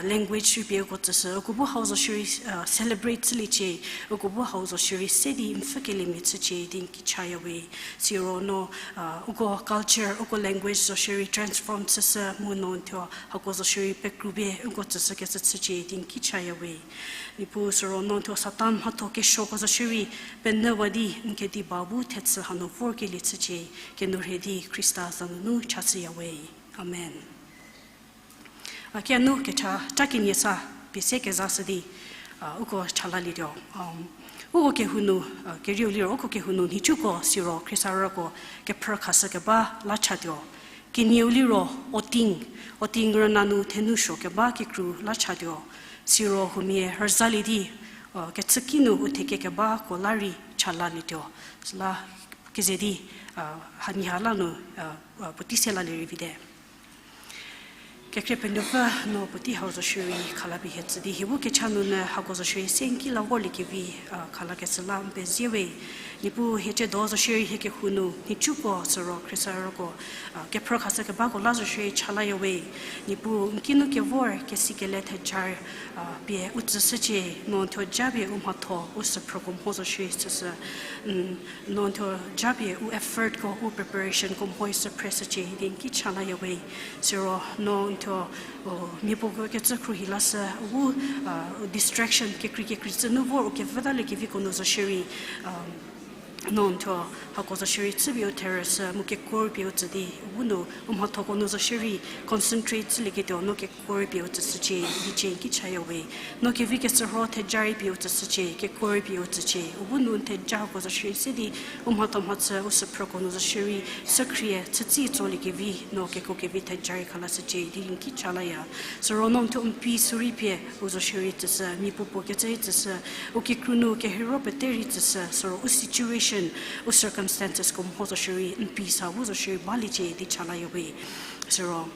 language rei pie uko tsüshü, uko bu hau zo shierei, uh, celebrate chüliecie, uko bu hau zo shierei se di n pfhükeliemia chücie di n ki chayawe. Siro no, uh, uko culture, uko language zo shierei transform chüshü mu no n thuo hako zo shierei pekrupie uko tsüshükecü chücie di n ki chayawe. Niepuu siro no n thuo Satan mhatho kesuoko zo shierei penyü wa di n kediba bu thechü hanu vorkelie chücie, kenourhei di Khrista za nunu chashüyawe. Amen. A ki hanu kecha ca kenie sa pie se kezashü di, uh, uko cha lalietuo. Um, uko kehou nu, uh, kerieu liro uko kehou nu nhicuko siro khriesarüko kephrü khashükeba la chatuo. Kenieu liro Oting, Oting rüna nu thenu suo keba kikru la chatuo. Siro huomia rüzalie di, kechüki nu u theke kebako la rei cha lalietuo. Süla keze di, hanie ha la nu, puotei se lalie rei vite. Kekhrie penuopfü, no puotei hau zo shierei khalapie hie tsü di, hie bu kecha nunu hako zo shierei se n ki la vorlie kevi, khalakeshü la n pezie we. Niepuu hie ciedo zo shierei hie kehou nu nhicuko süro khriesarüko, kephrü khashü kebako la zo shierei cha laya we. Niepuu n ki nu kevor kesikele thejar pie u tsüshücie, no n thuo japie u mhatho u süphrüko mho zo shierei süsü, no n thuo japie u effortko, u preparationko mho-i süphreshücie di n ki cha laya we. Siro no n thuo, mia puo kecü khruohi lashü, u distraction kekrei kekrei tsü nu vor u kevütalie keviko nu zo shierei, no n thuo hako zo shierei chüpie u therüshü mu kekuo rei pie u tsü di, u nu u mhathoko nu zo shierei concentrate chülieketuo no kekuo rei pie u tsüshücie di cie n ki chaya we. No kevi keshürho theja rei pie u tsüshücie, kekuo rei pie u tsücie, u bu nu n theja hako zo shierei se di, u mhatho mhachü u süphrüko nu zo shierei, sükhrie chütsi tsolie kevi, no kekuo kevi theja rei khalashücie di n ki cha laya. Siro no n thuo n pie sürei pie u zo shierei tsüshü, mia puo puo kecü rei tsüshü, u kikru nu kehiro pete rei tsüshü, siro u situation, u circumstancesko mho zo shierei, n pie sa bu zo shierei baliecie di cha laya we. Siro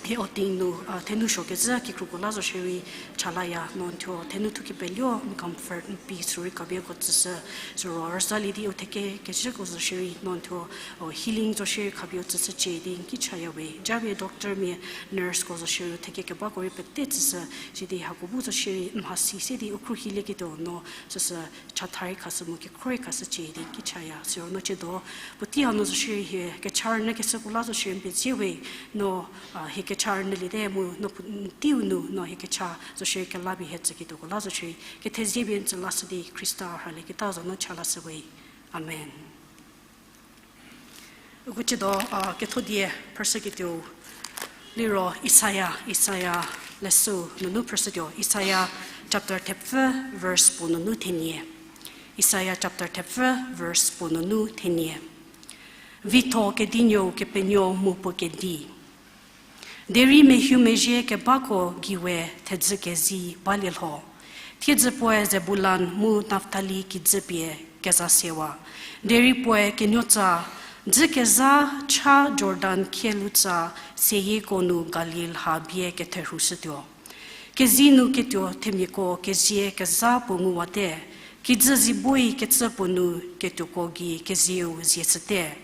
hie Oting nu, thenu suo kecü kikruko la zo shierei cha laya, no n thuo thenu thu kepelie n comfort n pie sürei khabieko tsüshü, siro rüzalie di u theke kecüko zo shierei no n thuo healing zo shierei khabieu tsüshücie di n ki chaya we. Japie doctormia, nurseko zo shierei u theke kebako rei pete tsüshü, sidi hako bu zo shierei n mhasi se di u khruohilieketuo no süsü chatha rei khashü mu kekuo rei khashücie di n ki chaya. Siro no ciedo puotei hau nu zo shierei hie kecha rünyükeshüko la zo shierei n pezie we. No hie kecha rünyüliete mu no puo n teiu nu no hie kecha zo shierei kelapie hie tsüketuoko la zo shierei kethezie pie n tsü lashü di Khrista rhalieketa za nu cha lashü we. Amen. Uko ciedo kethodie phrüshüketuo liro Isaia, Isaia leshü nunu phrüshütuo, Isaia chapter thepfü verse puo nunu thenie. Isaia chapter thepfü verse puo nunu thenie. Vitho kedinuou Kepenuou mu puo kedi. Derei mehuo mezhie kebako gei we thedzü kezei balie lho. Thiedzü puoe Zebulan mu Naftali kijü pie keza sewa. Derei puoe kenuotsa, dzü kezha cha Jordan khie lutsa seyieko nu Galil ha bie ketherhushütuo. Kezei nu ketuo themiako kezie kezha puo nguwate, kijü ziboi kecü puo nu ketuoko gei kezieu zie shüte.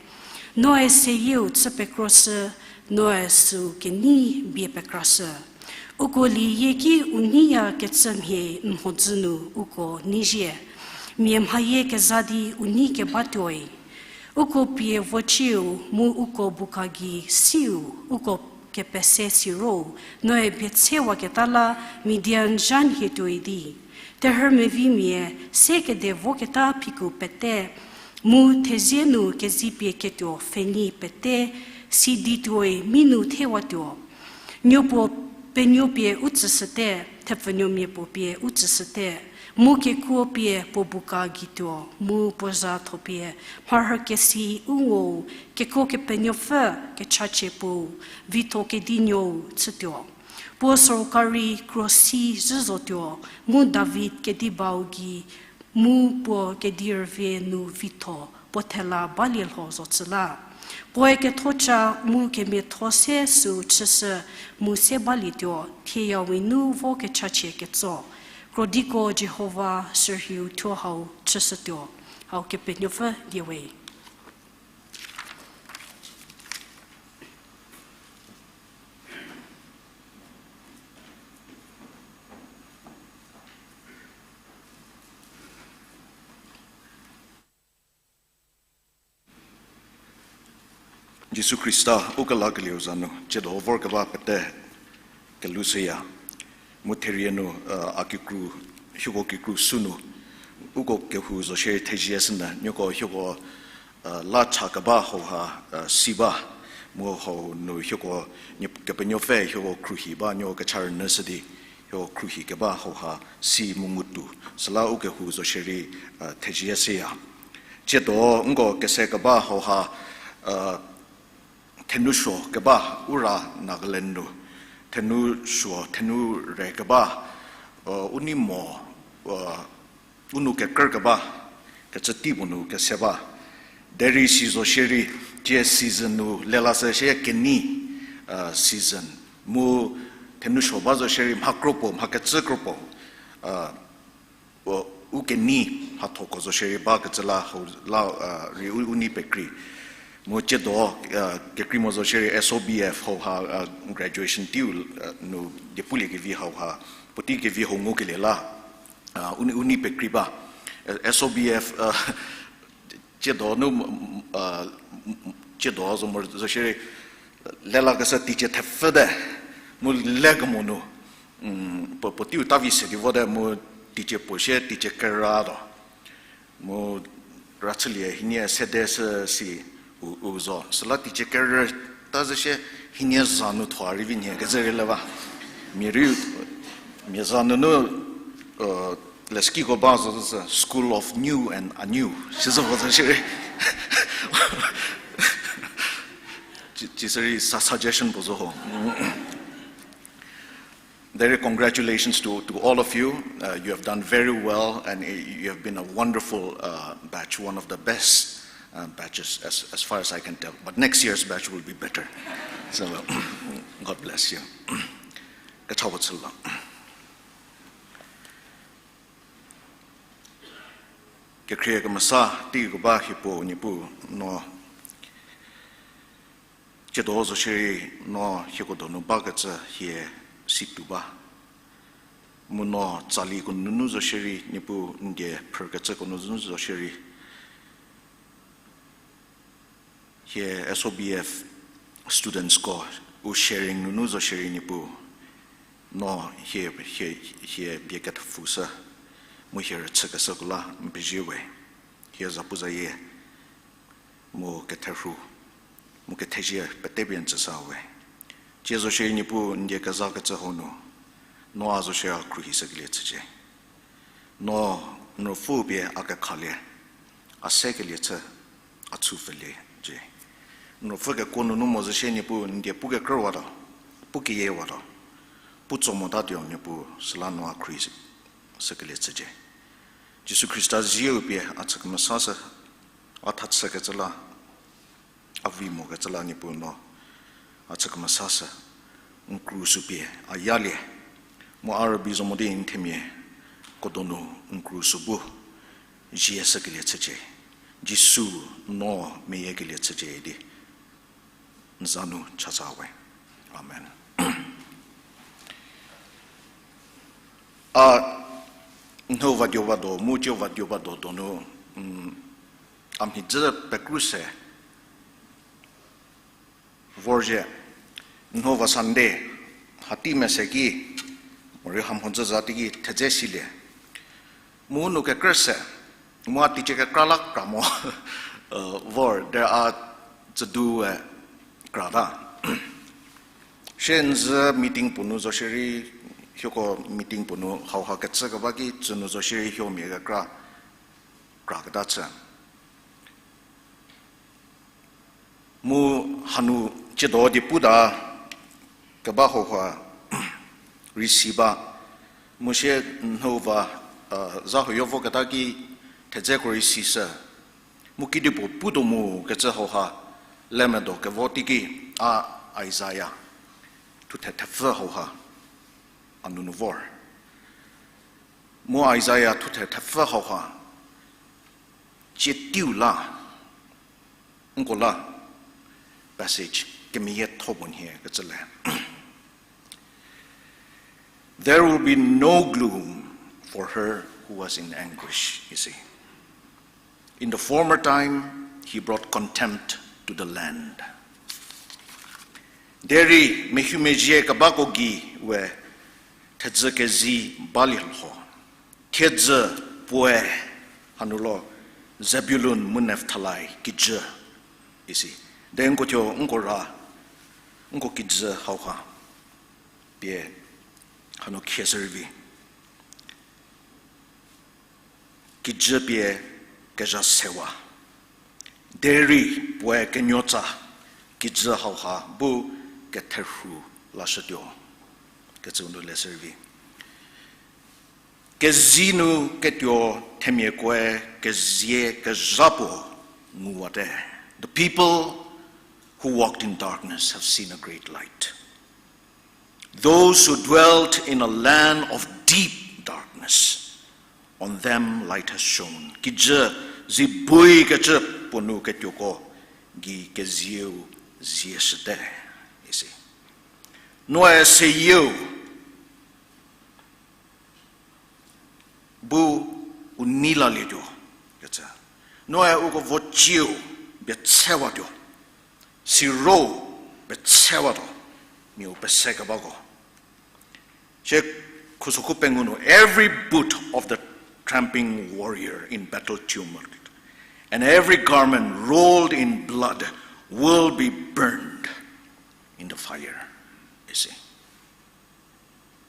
Noe seyieu chü pekroshü, noe süu kenei bie pekrashü. Uko lieyie ki u neiya kecü mhie n mhodzü nu uko neizhie. Mia mhayie kezha di u nei kebatuoi. Uko pie vocieu mu uko buka gei siu, uko kepese siro, noe bie tsewaketa la Midian zha nhie tuoi di. Terhü mevimia se kede voketa phiku pete, mu thezie nu kezipie ketuo pfhenei pete, si di tuoi mi nu thewatuo. Nuopuo penuo pie u tsüshüte, thepfunuomia puo pie u tsüshüte, mu kekuo pie puo buka gei tuo, mu puo zhatho pie mharhükesi u ngou, kekuo Kepenuopfü kechachie puou, vitho kedinuou chütuo. Puo sorkari kro si zhü zotuo, mu David kedibau gei, mu puo kedi rüvie nu vitho, puo thela balie lho zo chü la. Puoe kethoca mu kemiatho se süu chüshü mu se balietuo, thieyawi nu vo kechachie ketso. Krodiko Jihova shürhiu thuo hau chüshütuo, hau Kepenuopfü die we. Jisu Khrista u kelakelieu za nu ciedo vorkeba pete kelushüya. Mu therie nu, a kikru, hieko kikru sünu, uko kehou zo shierei thezie sünyü, nieko hieko la cha keba hauha si ba, mu hau nu hieko, Kepenuopfü hieko khruohi ba, nieko kecha rünyüshü di hieko khruohi keba hauha si mu ngutuo. Süla u kehou zo shierei thezie shüya. Ciedo nko kese keba hauha, thenou suo keba, u ra Nagaland nu thenou suo, thenou re keba, u nei mo, u nou kekrü keba, kecü tei puo nu kese ba. Derei si zo shierei, tie season nu lelashü shie kenei season. Mu thenou suo ba zo shierei mha kropuo, mha kecü kropuo, u kenei mhathoko zo shierei bakecü la, la rei u, u nei pekrei. Mu tsiedo, kekrei mo zo shierei S O B F hauha, graduation teiu nu diepulie kevi hauha, puotei kevi hau ngukelie la, u nei, u nei pekrei ba. S O B F, tsiedo nu, tsiedo zo mo zo shierei, lelakeshü teicie thepfü te, mu lekemo nu, puo, puoteiu ta vi se di vote mu teicie puo shie teicie kerütuo. Mu rachülie hienie sede shü si u, u zo. Süla teicie kerü ta zhü shie hienie za nu thua rei vi nhie kezhü rei le ba. Mia rei, mia za nunu leskiko ba zo zü School of New and Anew sizü vo zü shierei. Ci, ci sürei sa suggestion puo zo ho. Very congratulations to, to all of you. Uh, you have done very well, and uh, you have been a wonderful uh, batch, one of the best uh, batches, as, as far as I can tell. But next year's batch will be better. So, God bless you. Kechau chüla. Kekhrie kemesa teiko ba hie puo Niepuu, no tsiedo zo shierei no hieko donu bakecü hie situo ba. Mu no tsaliko nunu zo shierei Niepuu, n die phrükecüko nunu zo shierei hie S O B F studentsko u sharing nunu zo shierei Niepuu, no hie, hie, hie bie kethepfushü, mu hie rüchükeshüko la n pezie we, hie zapuzayie, mu ketherhu, mu kethezie pete pie n tsüshü we. Tsie zo shierei Niepuu n die kezakecü hau nu, no a zo shie a khruohishükelie chücie. No n ruopfü pie a kekhalie, a sekelie chü, a chü pfhüliecie. N ruopfü kekuo nunu mo zo shie Niepuu n die pu kekrüwatuo, pu keyiewatuo, pu tso motatuo Niepuu süla no a khruohishükelie chücie. Jisu Khrista zieu pie a chü kemesashü, a thachükecü la, a vi mokecü la Niepuu no a chü kemesashü, n krus pie a yalie, mu a rübei zo mo di n themia ko donu n krus bu zieshükelie chücie, Jisu no meyiekelie chücie di n za nu chatsa we. Amen. A, nhüu vadio vado, mu cie vadio vado donu, a mhidzü pekru se vorzhie, nhüu va Sunday, hatei mese ki, morei hamhodzü za teiki thedze silie. Mu nu kekrü se, mu a teicie kekra la kra mo, vor, de a tsüdu we krata. Sie n zü meeting puo nu zo shierei, hieko meeting puo nu hauha kecü keba ki tsü nu zo shierei hiemia kekra kraketa chü. Mu hanu tsiedo di puta keba hauha rei si ba, mu sie nhüu va, zha huoyo voketa ki thedzeko rei sishü. Mu kedipuo putuo mu kecü hauha lemedo kevo teiki a Isaiah thuthe thepfü hauha a nunu vor. Mu Isaiah thuthe thepfü hauha cie teiu la, nko la passage kemeyietho puo nhie kecü le. There will be no gloom for her who was in anguish, you see. In the former time, he brought contempt to the land. Derei mehumezhie kebako gei we thedzü kezi balie lho. Thiedzü puoe hanu lo Zebulun mu Naphtali kijü isi. De nko thuo nko ra, nko kijü hauha pie hanu khieshü rei vi. Kijü pie kezha sewa. Derei puoe kenuotsa Kijü hauha bu ketherhu lashütuo, kecüu nu le servi. Kezie nu ketuo themiakoe kezie kezha puo nguwate. The people who walked in darkness have seen a great light. Those who dwelt in a land of deep darkness, on them light has shone. Kijü zi bui kecü puo nu ketuoko gei kezieu zie shüte, isi. Noe seyieu bu u nei lalietuo, kecü. Noe uko vocieu pie chewatuo, siro pie chewatuo, miau pese kebako. Sie khusokhu pengou nu, every boot of the tramping warrior in battle tumult, and every garment rolled in blood will be burned in the fire, isi.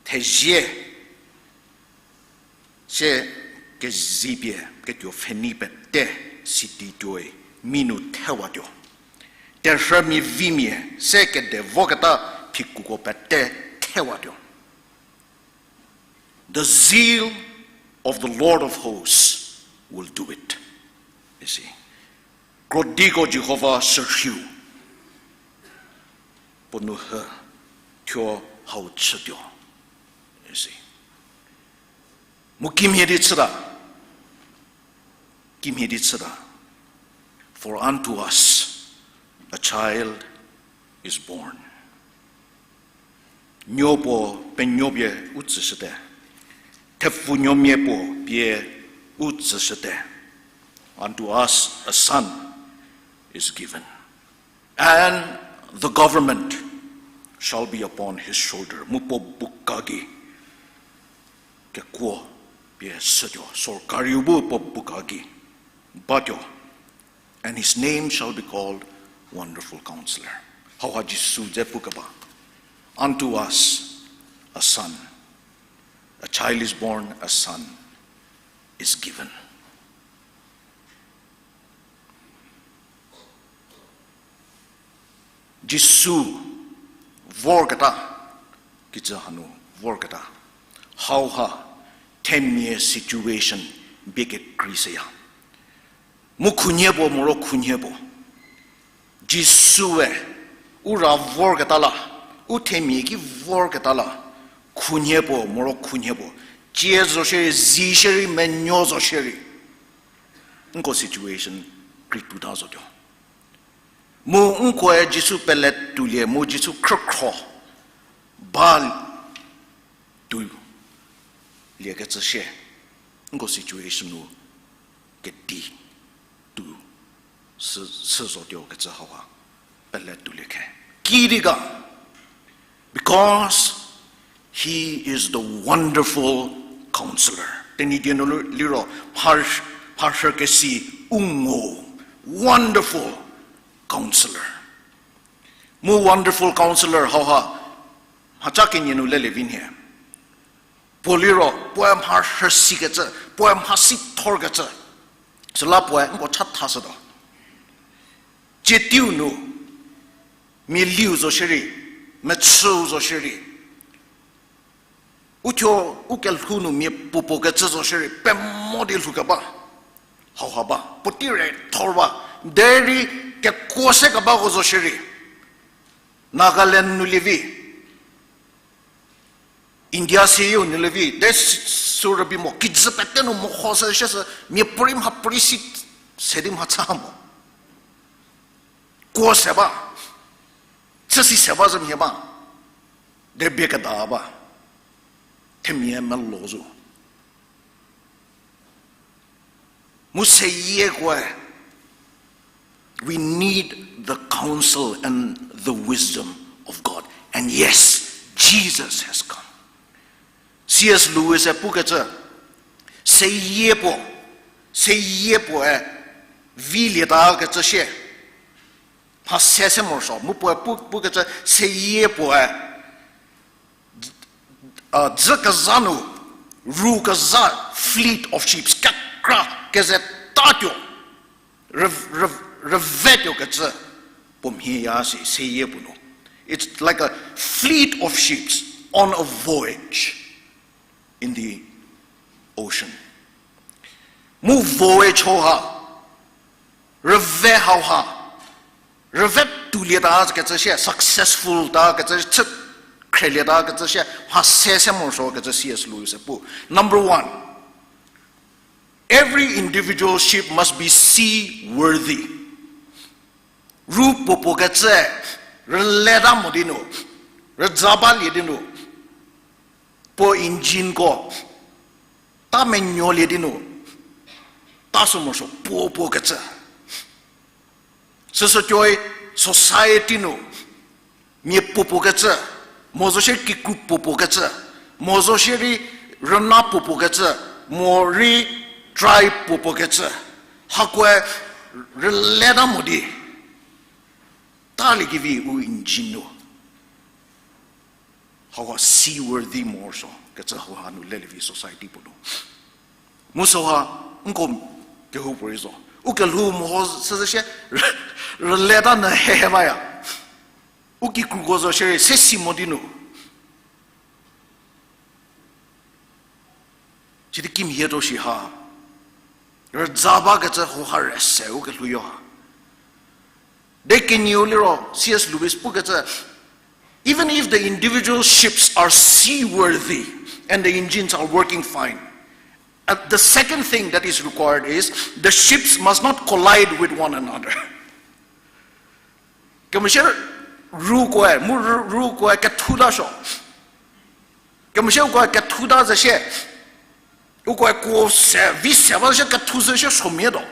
Thezie sie kezipie ketuo pfhenei pete sidi tuoi, mi nu thewatuo. Terhü mia vimia se kede voketa phikuko pete thewatuo. The zeal of the Lord of hosts will do it, isi. Krodiko Jihova sürhiu puo nu hü thuo hau chütuo, isi. Mu kimhie di chüta, kimhie di chüta, for unto us a child is born. Nuo puo penuo pie u tsüshüte, thepfunuomia puo pie u tsüshüte. Unto us a son is given, and the government shall be upon his shoulder. Mu puo buka gei kekuo pie shütuo, sorkariu bu puo buka gei batuo. And his name shall be called Wonderful Counselor. Hauha Jisu dze pukeba. Unto us a son, a child is born, a son is given. Jisu vorketa, kijü hanu vorketa, hauha themia situation bie kekreishüya. Mu khunhie puo, moro khunhie puo, Jisue u ra vorketa la, u themia ki vorketa la, khunhie puo, moro khunhie puo, tie zo shierei, zi shierei, menuo zo shierei, nko situation krei tuota zotuo. Mu nkoe Jisu pele tuolie mu Jisu khrükhro ba tuoliekecü shie, nko situation nu kedi tuo sü, sü zotuo kecü hauha pele tuolie khe. Kidi ga, because he is the wonderful counselor. Tenyidie nu liro, mha, mharhükesi u ngo, wonderful counselor. Mu wonderful counselor hauha, mhaca kenie nu lelie vi nhie. Puo liro, puoe mharhüsikecü, puoe mhasi thorkecü, süla puoe nko chathashütuo. Tsie teiu nu, mia liu zo shierei, mechüu zo shierei, uthuo u kelhou nu mia puopuo kecü zo shierei, pemo di lhoukeba, hauha ba, puotei re thor ba, derei kekuo se kebako zo shierei, Nagaland nu lievi, India seyieu nu lievi, de s-, sü rübei mo, kijü pete nu mehoshü shie sü, miapuorei mhapuorei si se di mhacha mo. Kuo se ba, chüsi se ba zhü mhie ba, de bie keda ba, themia melo zo. Mu seyie kuoe, we need the counsel and the wisdom of God. And yes, Jesus has come. C S Lewis-e pukecü, seyie puo, seyie puoe vilie takecü shie. Mha se se morosuo, mu puoe pu, pukecü seyie puoe, a, dzü kezha nu, ru kezha, fleet of ships, kekra keze tatuo, rüv-, rüv-, rüvetuo kecü, Puo mhie ya si, seyie puo nu. It's like a fleet of ships on a voyage in the ocean. Mu voyage hauha, rüve hauha, rüve tuolieta kecü shie, successful ta kecü chü, khrelieta kecü shie, mha se se morosuo kecü C S Lewis pu. Number one, every individual ship must be seaworthy. Ru puopuo kecü, rületa mo di nu, rüza balie di nu, puo engineko ta menuolie di nu, ta sü morosuo puopuo kecü. Süsü tuoi society nu, mia puopuo kecü, mo zo shie kikru puopuo kecü, mo zo shierei rüna puopuo kecü, morei tribe puopuo kecü, hakoe rületa mo di, talie kevi u engine nu. Hauha seaworthy morosuo kecü hauha nu lelie vi society puo nu. Mu süha, nko kehoupuorei zo. U kelhou meho süzü shie, rületa nyü hehe baya. U kikruko zo shierei, se si mo di nu. Sidi kimhie tuo shi ha. Rüza bakecü hauha rüse u kelhou yo ha. De kenieu liro, C S Lewis pukecü, even if the individual ships are seaworthy and the engines are working fine, uh, the second thing that is required is the ships must not collide with one another. Kemesa rukoe, mu ru-, rukoe kethutasuo. Kemesa ukoe kethuta zü shie. Ukoe kuo se, vi se ba shie kethu zü shie suomia tuo.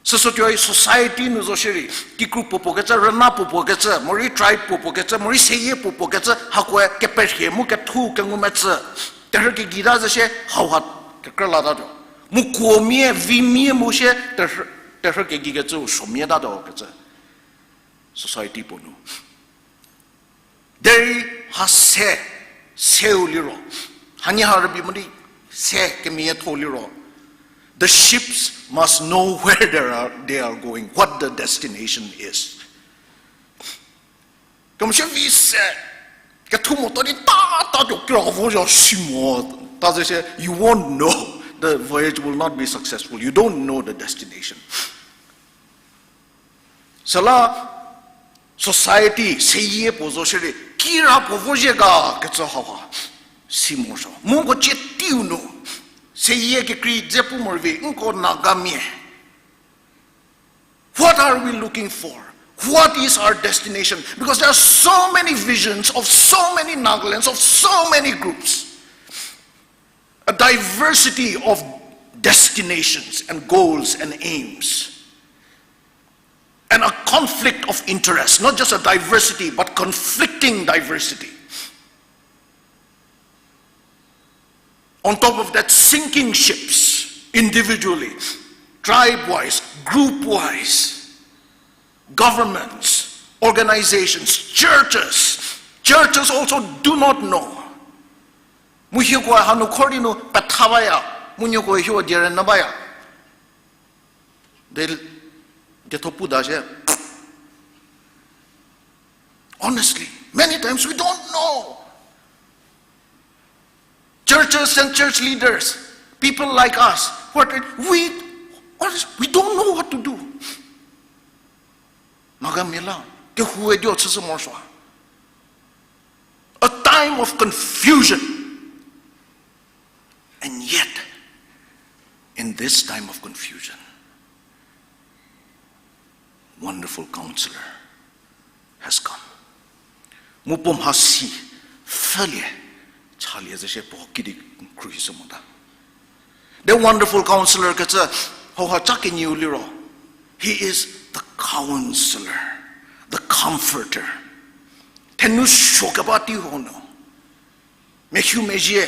Süsü tuoi society nu zo shierei, kikru puopuo kecü, rüna puopuo kecü, morei tribe puopuo kecü, morei seyie puopuo kecü, hakoe keperhie mu kethu kengumetsü. Terhü kegei ta zü shie, hauha kekrelatatuo. Mu kuomia, vimia mu shie, terhü, terhü kegei kecü, u suomia tatuo kecü. Society puo nu. Derei ha se, seu liro. Hanie ha rübei mo di se kemiatho liro. The ships must know where they are, they are going, what the destination is. Kemesa vi se, kethu motuo di ta, tatuo kira vo zo si mo, ta zü shie, you won't know. The voyage will not be successful. You don't know the destination. Süla society, seyie puo zo shierei, kira puo vozhie ga kecü hauha si morosuo. Mu nko cie teiu nu, seyie kekrei dze pu morei vi, nko Nagamia. What are we looking for? What is our destination? Because there are so many visions of so many Nagalands, of so many groups. A diversity of destinations and goals and aims. And a conflict of interest, not just a diversity, but conflicting diversity. On top of that, sinking ships, individually, tribe-wise, group-wise, governments, organizations, churches. Churches also do not know. Mu hieko hanu khor di nu petha baya, mu nieko hieko die rünyü baya. De, dietho puta shie. Honestly, many times we don't know. Churches and church leaders, people like us, what we, what is, we don't know what to do. Nagamia la, kehou-e dio chüshü morosuo. A time of confusion. And yet, in this time of confusion, Wonderful Counselor has come. Mu puo mhasi pfhülie, chalie zü shie puo kidi khruohishü mota. The Wonderful Counselor kecü, hauha cha kenieu liro, He is the Counselor, the Comforter. Thenu suo keba tei ho nu, mehumezhie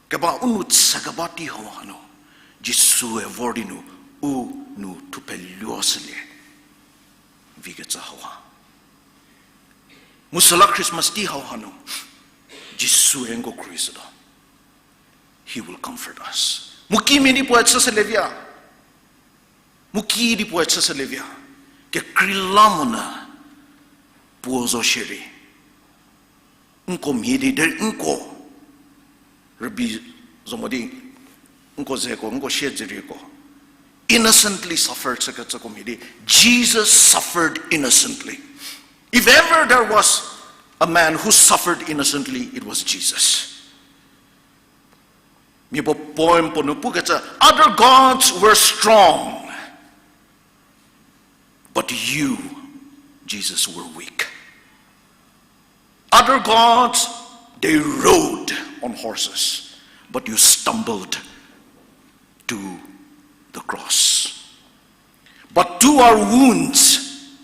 keba u nu chü keba tei hau hanu, Jisue vor di nu u nu thuphe luo shülie vi kecü hauha. Mu süla Christmas tei hau hanu, Jisue nko khruohishütuo. He will comfort us. Mu kimia di puoe chüshülie via. Mu kidi puoe chüshülie via, kekreilamonyü puo zo shierei, nko mhie di derei nko rübei zo mo di, nko zeko, nko siedzerieko innocently suffer chükecüko mhie di, Jesus suffered innocently. If ever there was a man who suffered innocently, it was Jesus. Mia puo poem puo nu pukecü, other gods were strong, but you, Jesus, were weak. Other gods, they rode on horses, but you stumbled to the cross. But to our wounds,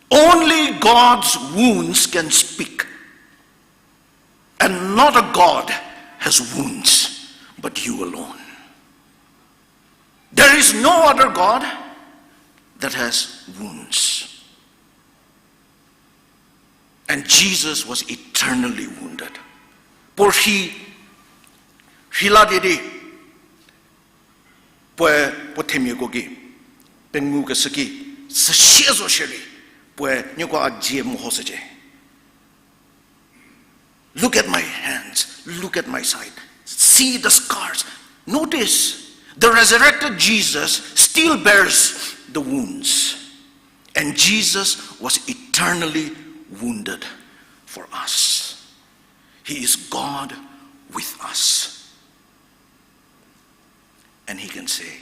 only God's wounds can speak. And not a God has wounds, but you alone. There is no other God that has wounds. And Jesus was eternally wounded. Puo rhi, rhila die di, puoe puo themiako ki, pengou keshü ki, süsie zo shierei, puoe nieko a dzie mehoshücie. Look at my hands, look at my side. See the scars. Notice, the resurrected Jesus still bears the wounds. And Jesus was eternally wounded for us. He is God with us. And he can say,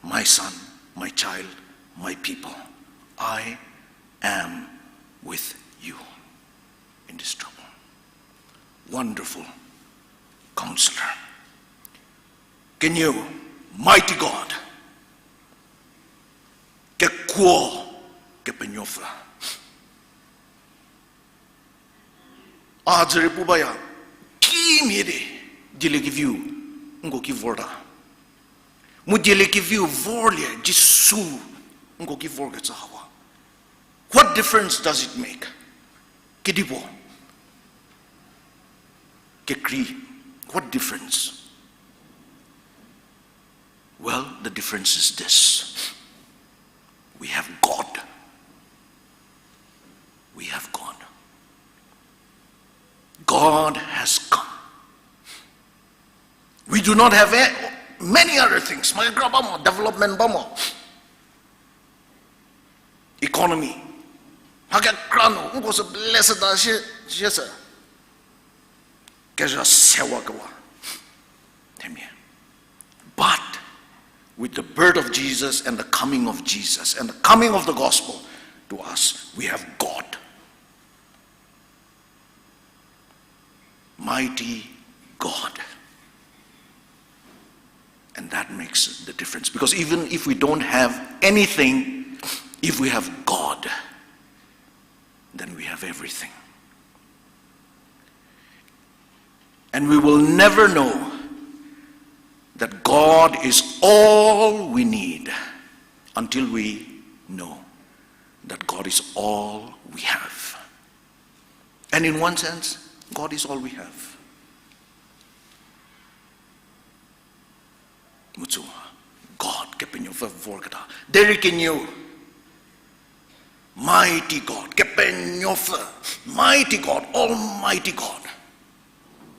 "My son, my child, my people, I am with you in this trouble." Wonderful counselor. Can you, mighty God? Kekuo Kepenuopfü. A dzürie pu baya, kimhie di, dieliekeviu nko ki vorta. Mu dieliekeviu vorlie Jisu nko ki vorkecü hawa. What difference does it make? Kedipuo? Kekrei, what difference? Well, the difference is this. We have God. We have God. God has come. We do not have a-, many other things. Mha kekra ba mo, development ba mo. Economy. Mha kekra nu, nko sü blessed a shie, shie sü. Kezha sewa kewa. Themia. But with the birth of Jesus and the coming of Jesus and the coming of the gospel to us, we have God. Mighty God. And that makes the difference. Because even if we don't have anything, if we have God, then we have everything. And we will never know that God is all we need until we know that God is all we have. And in one sense, God is all we have. Mu tsu, God, Kepenuopfü vorketa. Derei kenieu, mighty God, Kepenuopfü, mighty God, almighty God.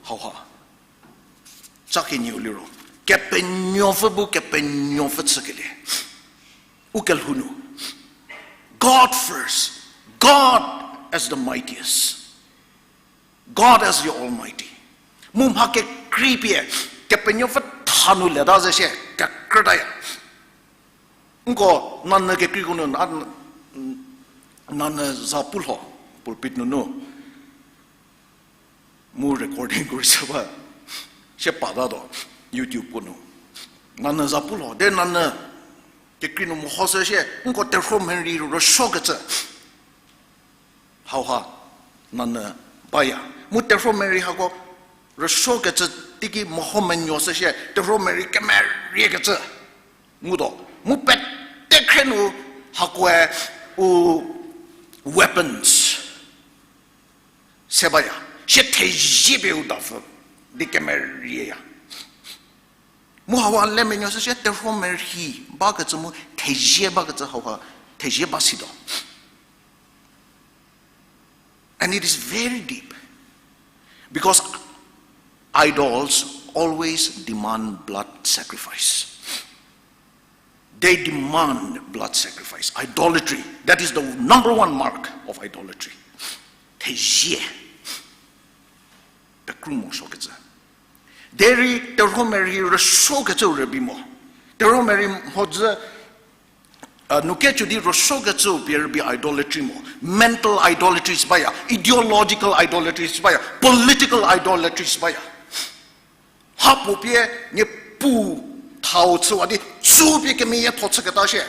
Hauha. Cha kenieu liro, Kepenuopfü bu Kepenuopfü chükelie. U kelhou nu. God first. God as the mightiest. God as the Almighty. Mu mha kekrei pie, Kepenuopfü tha nu leta ze shie, kekrütaya. Nko, nanyü kekreiko nu, na-, nanyü za pu lho, pulpit nunu. Mu recording ko rei se ba, sie patatuo, YouTube ko nu. Nanyü za pu lho, de nanyü kekrei nu mehoshü shie, nko terhuo merei rüsuokecü. Hauha, nanyü baya. Mu terhuo merei hako rüsuokecü teiki meho menuoshü shie, terhuo merei kemeriekecü. Ngutuo. Mu pete khre nu hakoe u weapons se baya. Sie thezie pie u dapfü di kemerieya. Mu hawa le menuoshü shie terhuo merei bakecü mu Thezie bakecü hauha, thezie ba si tuo. And it is very deep. Because idols always demand blood sacrifice. They demand blood sacrifice. Idolatry, that is the number one mark of idolatry. Thezie. Pekru morosuokecü. Derei terhuomia rei rüsuokecü rübei mo. Terhuomia rei mhodzü, a, nu kecho di rüsuokecü pie rübei idolatry mo. Mental idolatries baya, ideological idolatries baya, political idolatries baya. Hapuo pie nie pu thau chüwa di, tsü pie kemeyietho chüketa shie.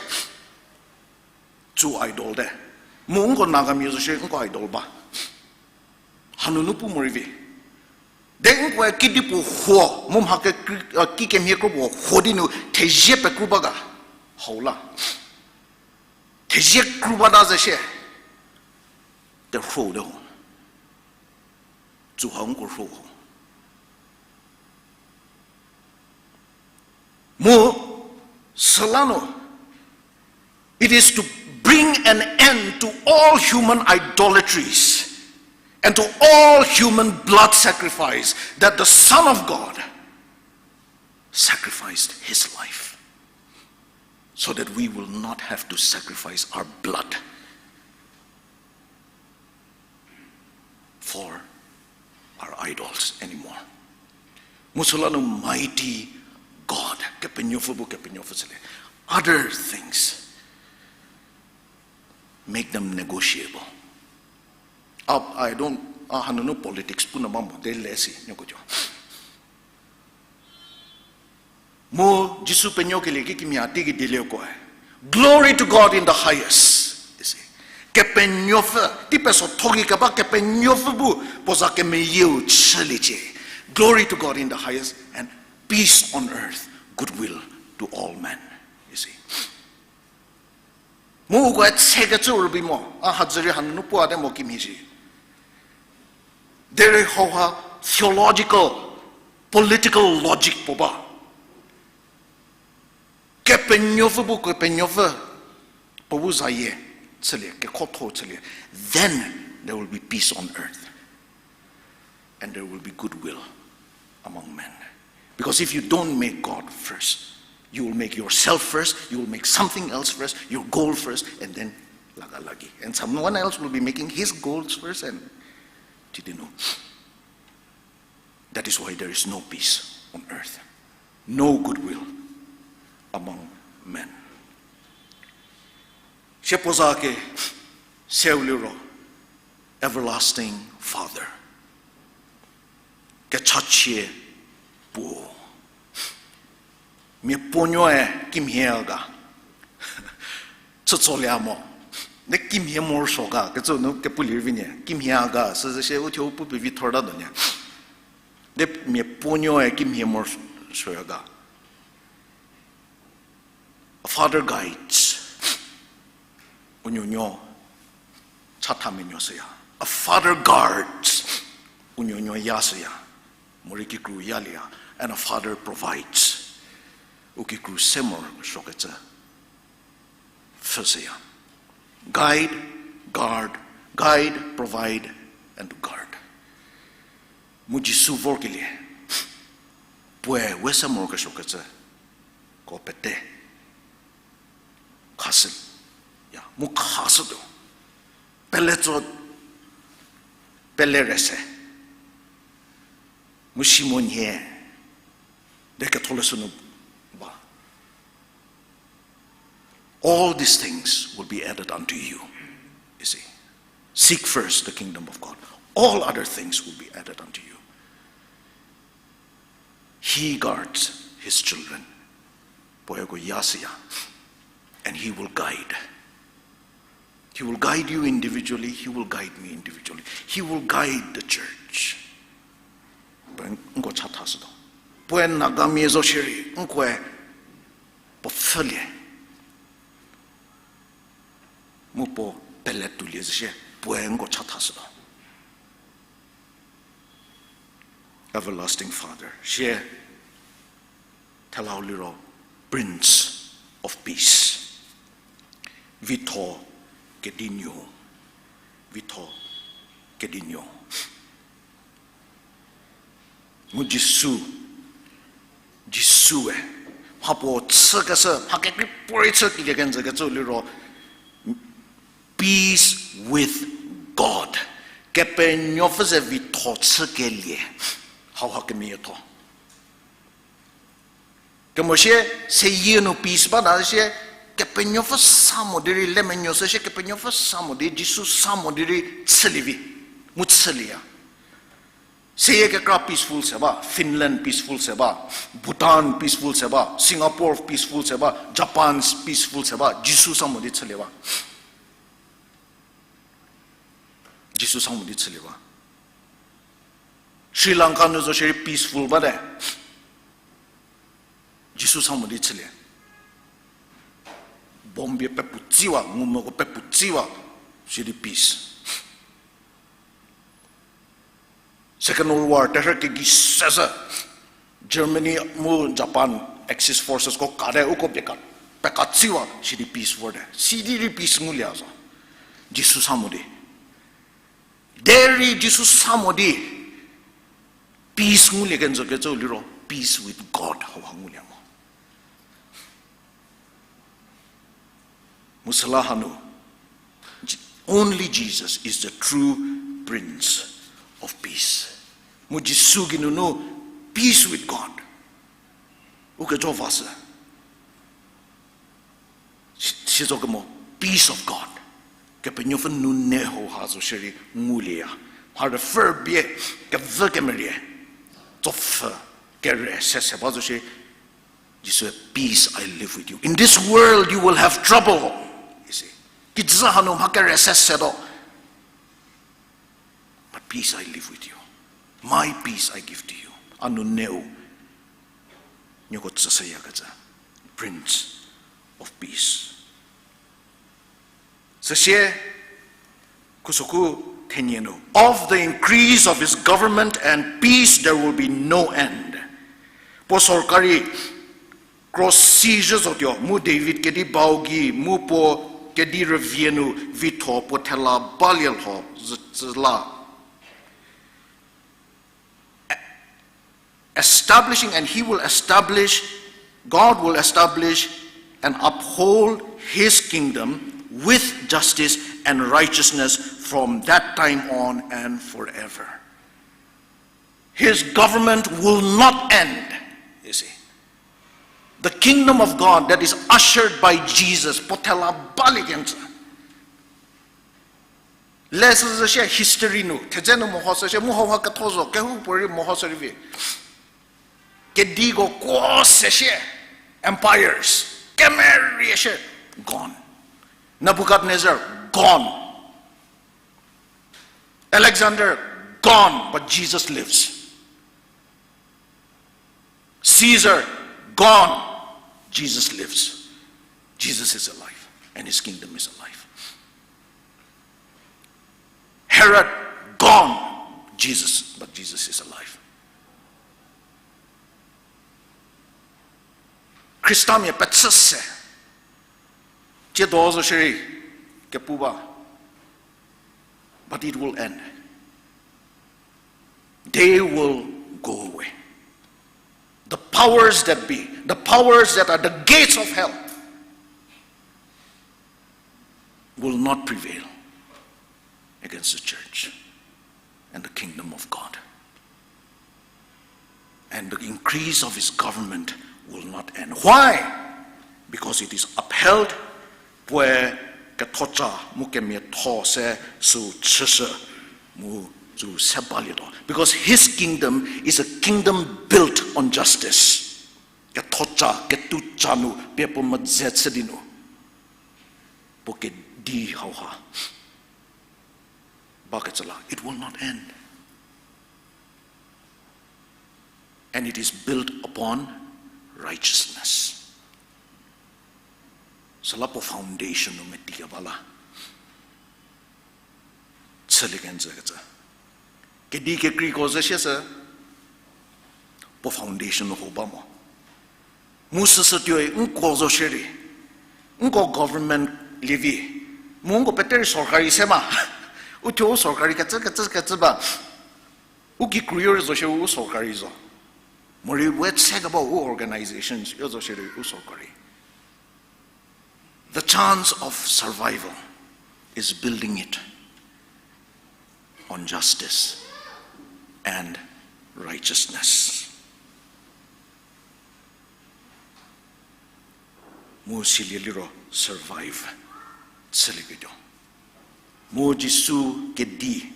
Tsü idol te. Mu nko Nagamia zo shie nko idol ba. Hanunu pu morei vi. De nkoe kidipuo huo, mu mha kekri-, a, kikemhie kropuo huo di nu thezie pekru ba ga. Hau la. Thezie kru bata ze shie. Terhuo te ho. Tsü hau nko rhuo ho. Mu, süla nu, it is to bring an end to all human idolatries and to all human blood sacrifice that the Son of God sacrificed his life so that we will not have to sacrifice our blood for our idols anymore. Mu süla nu mighty God, Kepenuopfü bu Kepenuopfü chülie. Other things, make them negotiable. Up, I don't, a hanunu politics pu nu ba mo, de le si, nieko jo. Mu Jisu penuokelie ki kimhie a teiki dieliekoe. Glory to God in the highest, isi. Kepenuopfü, tei pesotho ki keba Kepenuopfü bu puo za kemeyieu chüliecie. Glory to God in the highest and peace on earth, goodwill to all men, isi. Mu ukoe tsekecü rübei mo, a hadzü rei hanunu puate mo kimhie shi. Derei hauha theological, political logic puo ba. Kepenuopfü bu Kepenuopfü, puo bu zayie chülie, kekhotho chülie. Then there will be peace on earth. And there will be goodwill among men. Because if you don't make God first, you will make yourself first, you will make something else first, your goal first, and then laga lagi. And someone else will be making his goals first, and did you know? That is why there is no peace on earth, no goodwill among men. Sie puo za ke seu liro, Everlasting Father. Kechachie puo. Mia puonuoe kimhie ga. Chütsolie mo. Ne kimhie morosuo ga, kecü nu kepulie vi nie. Kimhie ga, süzü sie u thuo u pu pevi thorta do nie. De mia puonuoe kimhie morosuo ga. A father guides. U nuonuo chatha menuo shüya. A father guards. U nuonuo ya shüya. Morei kikru yalieya. And a father provides. U kikru se morosuokecü pfhü shüya. Guide, guard, guide, provide, and to guard. Mu Jisu vorkelie, puoe we se morokesuokecü ko pete khashü, ya, mu khashütuo. Pele tso, pele rese. Mu si mo nhie, de ketholeshü nu ba. All these things will be added unto you. You see, seek first the kingdom of God. All other things will be added unto you. He guards his children. Puoe ko ya shüya. And he will guide. He will guide you individually. He will guide me individually. He will guide the church. Puoe nko chatha shütuo. Puoe Nagamia zo shierei, nkoe puo pfhülie. Mu puo pele tuolie zü shie, puoe nko chatha shütuo. Everlasting Father. Sie thelau liro Prince of Peace. Vitho kedinuo. Vitho kedinuo. Mu Jisu, Jisue mhapuo chükeshü, mha kekrei puorei chü kilie kenjü kecü liro, peace with God. Kepenuopfü ze vitho chükelie. Hauha kemeyietho. Kemo sie, seyie nu peace ba na sie, Kepenuopfü sa mo di rei, lemenuo sü sie Kepenuopfü sa mo di, Jisu sa mo di rei chülie vi, mu chülieya. Seyie kekra peaceful se ba, Finland peaceful se ba, Bhutan peaceful se ba, Singapore peaceful se ba, Japan peaceful se ba, Jisu sa mo di chülie ba. Jisu sa mo di chülie ba. Sri Lanka nu zo shierei peaceful bate. Jisu sa mo di chülie. Bomb pie pepuo tsiwa, ngumvüko pepuo tsiwa, sidi peace. Second World War terhü kegei seshü, Germany mu Japan Axis forcesko kate uko pie ka, pekatsiwa sidi peace vorte. Sidi rei peace ngulie zo. Jisu sa mo di. Derei Jisu sa mo di peace ngulie kenjü kecü liro peace with God hauha ngulie mo. Mu süla hanu, Je-, only Jesus is the true Prince of Peace. Mu Jisu geinunu peace with God ukejo vashü. Si-, sizokemo peace of God, Kepenuopfü nune hauha zo shierei ngulieya. Mharüpfü bie kevü kemerie, tsopfü kere se se ba zo shie, Jisue, peace I leave with you. In this world you will have trouble, isi. Kijü hanu mha kere se setuo. But peace I leave with you. My peace I give to you. A nuneu nieko tsüshüyakecü. Prince of Peace. Süsie, khusoku thenie nu, of the increase of his government and peace there will be no end. Puo sorkari kro si zhü zotuo, mu David kedi bau gei, mu puo kedi rüvie nu vitho puo thela balie lho zü-, züla. Establishing, and he will establish, God will establish and uphold his kingdom with justice and righteousness from that time on and forever. His government will not end, you see. The kingdom of God that is ushered by Jesus, puo thela balie kenjü. Le süsü shie history nu, thedze nu mehoshü shie, mu hauha ketho zo, kehoupuorei mehoshü rei vi. Kediko kuo se shie, empires, kemerie shie, gone. Nebuchadnezzar, gone. Alexander, gone, but Jesus lives. Caesar, gone. Jesus lives. Jesus is alive, and his kingdom is alive. Herod, gone. Jesus, but Jesus is alive. Khristamia pechü se, tsiedo zo shierei kepu ba, but it will end. They will go away. The powers that be, the powers that are the gates of hell, will not prevail against the church and the kingdom of God. And the increase of his government will not end. Why? Because it is upheld, puoe kethoca mu kemiatho se sü chüshü mu sü se balietuo. Because his kingdom is a kingdom built on justice. Kethoca, ketouca nu pie puo medze chü di nu, puo kedi hauha bakecü la, it will not end. And it is built upon righteousness. Süla puo foundation nu meti keba la chülie kenjükecü. Kedi kekreiko ze shie sü puo foundation nu ho ba mo. Mu süsü tuoi nko zo shierei, nko government Levi. Mu uko pete rei sorkari se ma. Uthuo u sorkari kecü, kecü, kecü ba. U kikru yo rei zo shie u sorkari zo. Morei we se keba u organizations yo zo shie rei u sorkari. The chance of survival is building it on justice and righteousness. Mu silie liro survive chülieketuo. Mu Jisu kedi,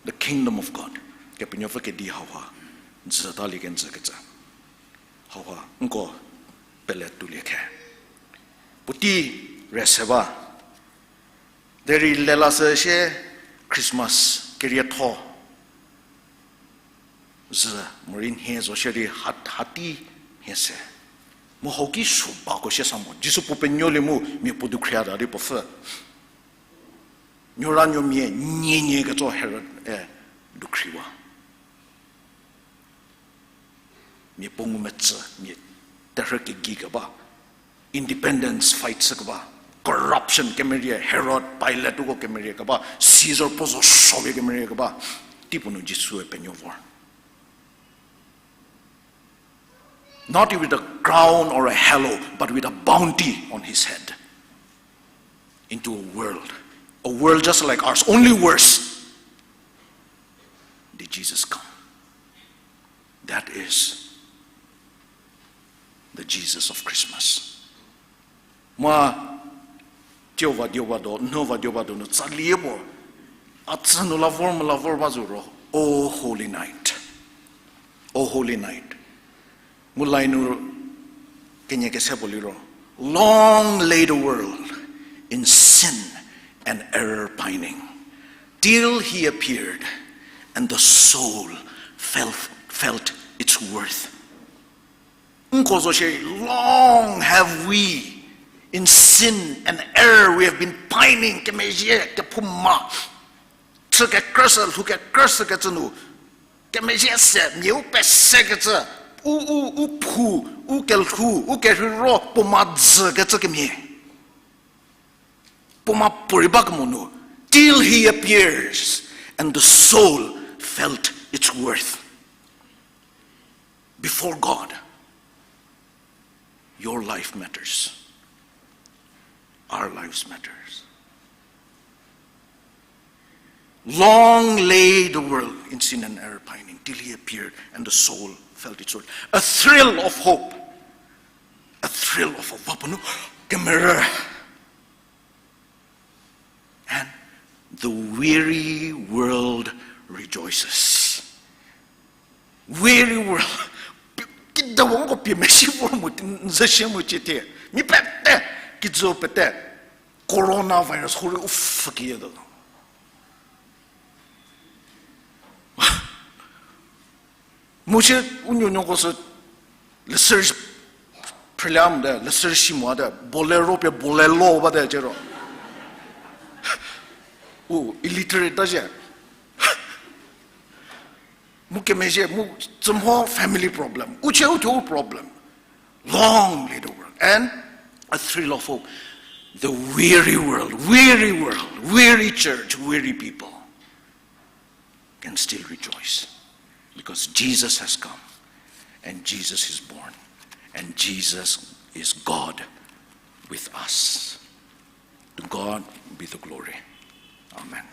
the kingdom of God, Kepenuopfü kedi hauha, dzütalie kenjükecü. Hauha, nko pele tulie khe. Puotei rese ba, derei lelashü shie Christmas kerietho. Zü, morei nhie zo shierei hat-, hati nhie se. Mu hau ki sü bako shie sa mo. Jisu puo penuolie mu mia puo dukhriata di puo pfü. Nuoranuomia nie nie ketso Herod-e dukhriwa. Mia puo ngumecü, mia terhü kegei keba, independence fight chü keba, corruption kemerie, Herod, Pilate uko kemerie keba, Caesar puo zo suopie kemerie keba, teipuo nu Jisue penuo vor. Not with a crown or a halo, but with a bounty on his head. Into a world, a world just like ours, only worse, did Jesus come. That is the Jesus of Christmas. Ma, tiowa diowa do, nowa diowa do nu tsalie puo, a tsü nu la vor mu la vor ba zo ro, O holy night. O holy night. Mu line nu kenie kese puo liro, long lay the world in sin and error pining, till he appeared, and the soul felt, felt its worth. Nko zo shie, long have we in sin and error, we have been pining, kemezhie, kephouma. Chü kekrüshü, lhou kekrüshükecü nu, kemezhie se, mia u pesekecü, u, u, u phu, u kelhou, u kerheiro, puo ma dzükecü kemhie. Puo ma puorei ba kemo nu, till he appears, and the soul felt its worth. Before God, your life matters. Our lives matters. Long lay the world in sin and error pining, till he appeared, and the soul felt its worth. A thrill of hope. A thrill of hope. Ba puo nu, kemerü. And the weary world rejoices. Weary world. Pi-, kidewa nko pie mesi vor mo, n-, n-, ze shie mo chie thie. Mi pete, kijü pete. Coronavirus hurei u pfhü kiye do. Mu sie u nuonuoko sü leshü phrülie mo te, leshü si mo te, Bolero pie Bolelo ba te ciro. U illiterate ta sie. Mu kemezhie, mu tsümho family problem. U chie u thuo u problem. Long lay the world. And a thrill of hope. The weary world, weary world, weary church, weary people can still rejoice. Because Jesus has come. And Jesus is born. And Jesus is God with us. To God be the glory. Amen.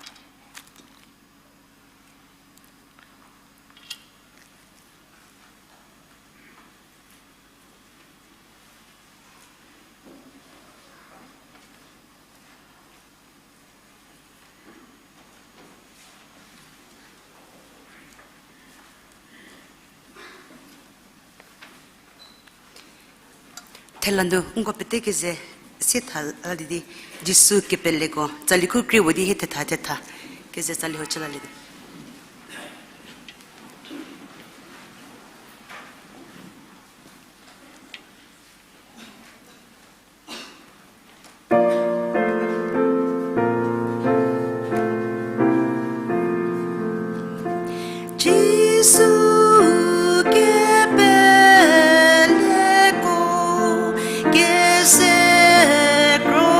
Thela nu nko pete keze sie tha la di di, Jisu kepeleko tsali khu krie vo di hie thetha thetha keze tsali ho chü la lie di. Jisu kepeleko keze kro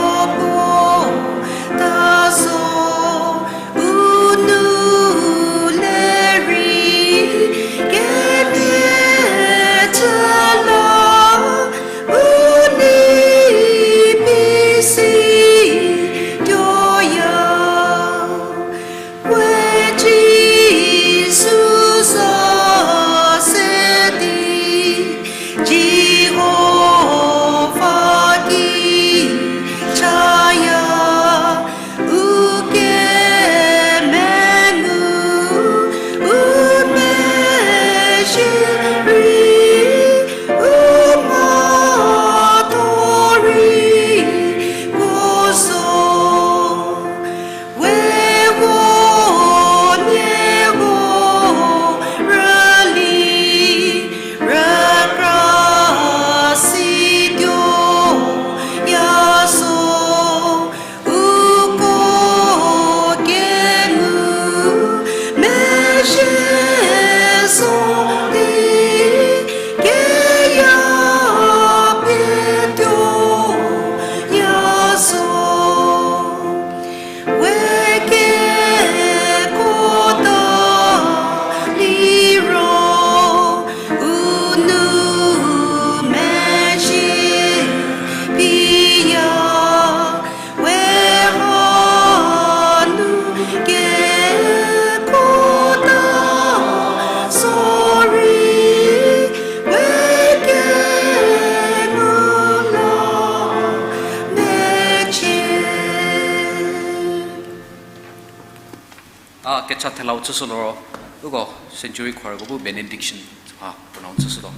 Cha thelau chüshü liro, uko sanctuary choirko bu benediction ha pronounce chüshütuo.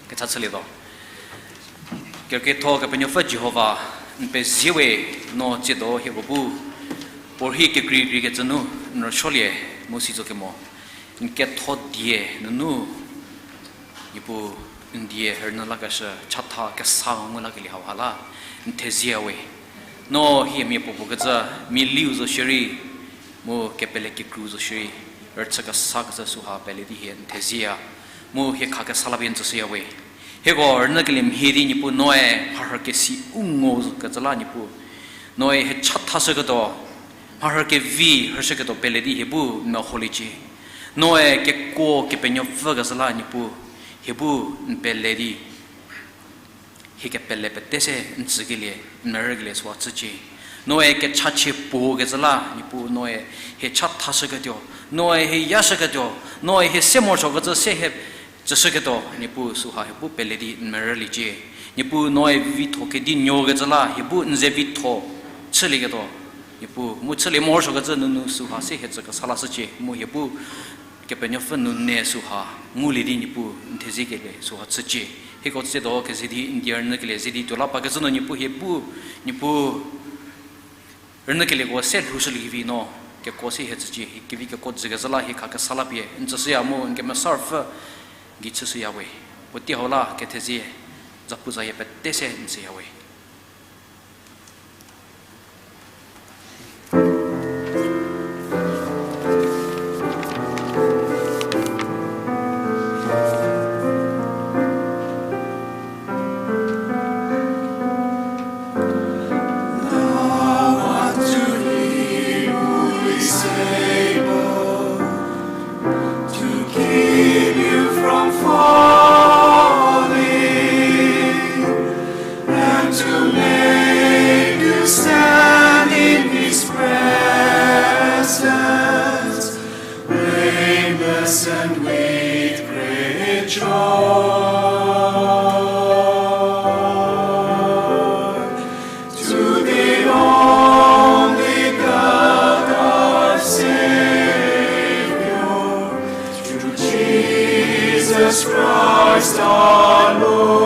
Kecha chülietuo. Kerükrietho Kepenuopfü Jihova, n pezie we, no tsiedo hieko bu puorhei kekreikreikecü nu n rüsuolie mu si zo kemo, n ketho die nunu Niepuu, n die rünyü lakeshü chatha kesa ngu lakelie hauha la n thezieya we. No hie mia puopuo kecü, mia liu zo shierei, mu kepele kikru zo shierei, rüchü kesa kecü süha pele di hie n thezieya, mu hie kha kesa la pie n tsüshüya we. Hieko rünyükelie mhie di Niepuu noe mharhü kesi u ngo kecü la Niepuu, noe hie chathashüketuo, mharhü kevi rhüshüketuo pele di hie bu n meholiecie. Noe kekuo Kepenuopfü kecü la Niepuu, hie bu n pele di hie kepele pete se n tsükelie, n merükelie süha chücie. Noe kechachie puo kecü la Niepuu, noe hie chathashüketuo, noe hie yashüketuo, noe hie se morosuokecü se hie tsüshüketuo Niepuu süha hie bu pele di n merüliecie. Niepuu noe vitho kedinuo kecü la hie bu n ze vitho chülieketuo Niepuu, mu chülie morosuokecü nunu süha se hie tsü kesa lashücie, mu hie bu Kepenuopfü nunu süha ngulie di Niepuu n theziekelie süha chücie. Hieko tsiedo keze di n die rünyükelie ze di tuo la pakecü nu Niepuu hie bu, Niepuu rünyükelieko se lhoushüliekevi no kekuo se hie tsücie, hie kevi kekuo dzükecü la hie kha kesa la pie n tsüshüya mu n Kemesa Ruopfü gei chüshüya we. Puotei hau la kethezie, zapuzayie pete se n tsüya we. Now unto him who is able to keep you from falling and to make you stand in his presence blameless and with great joy. To the only God our Savior, through Jesus Christ our Lord.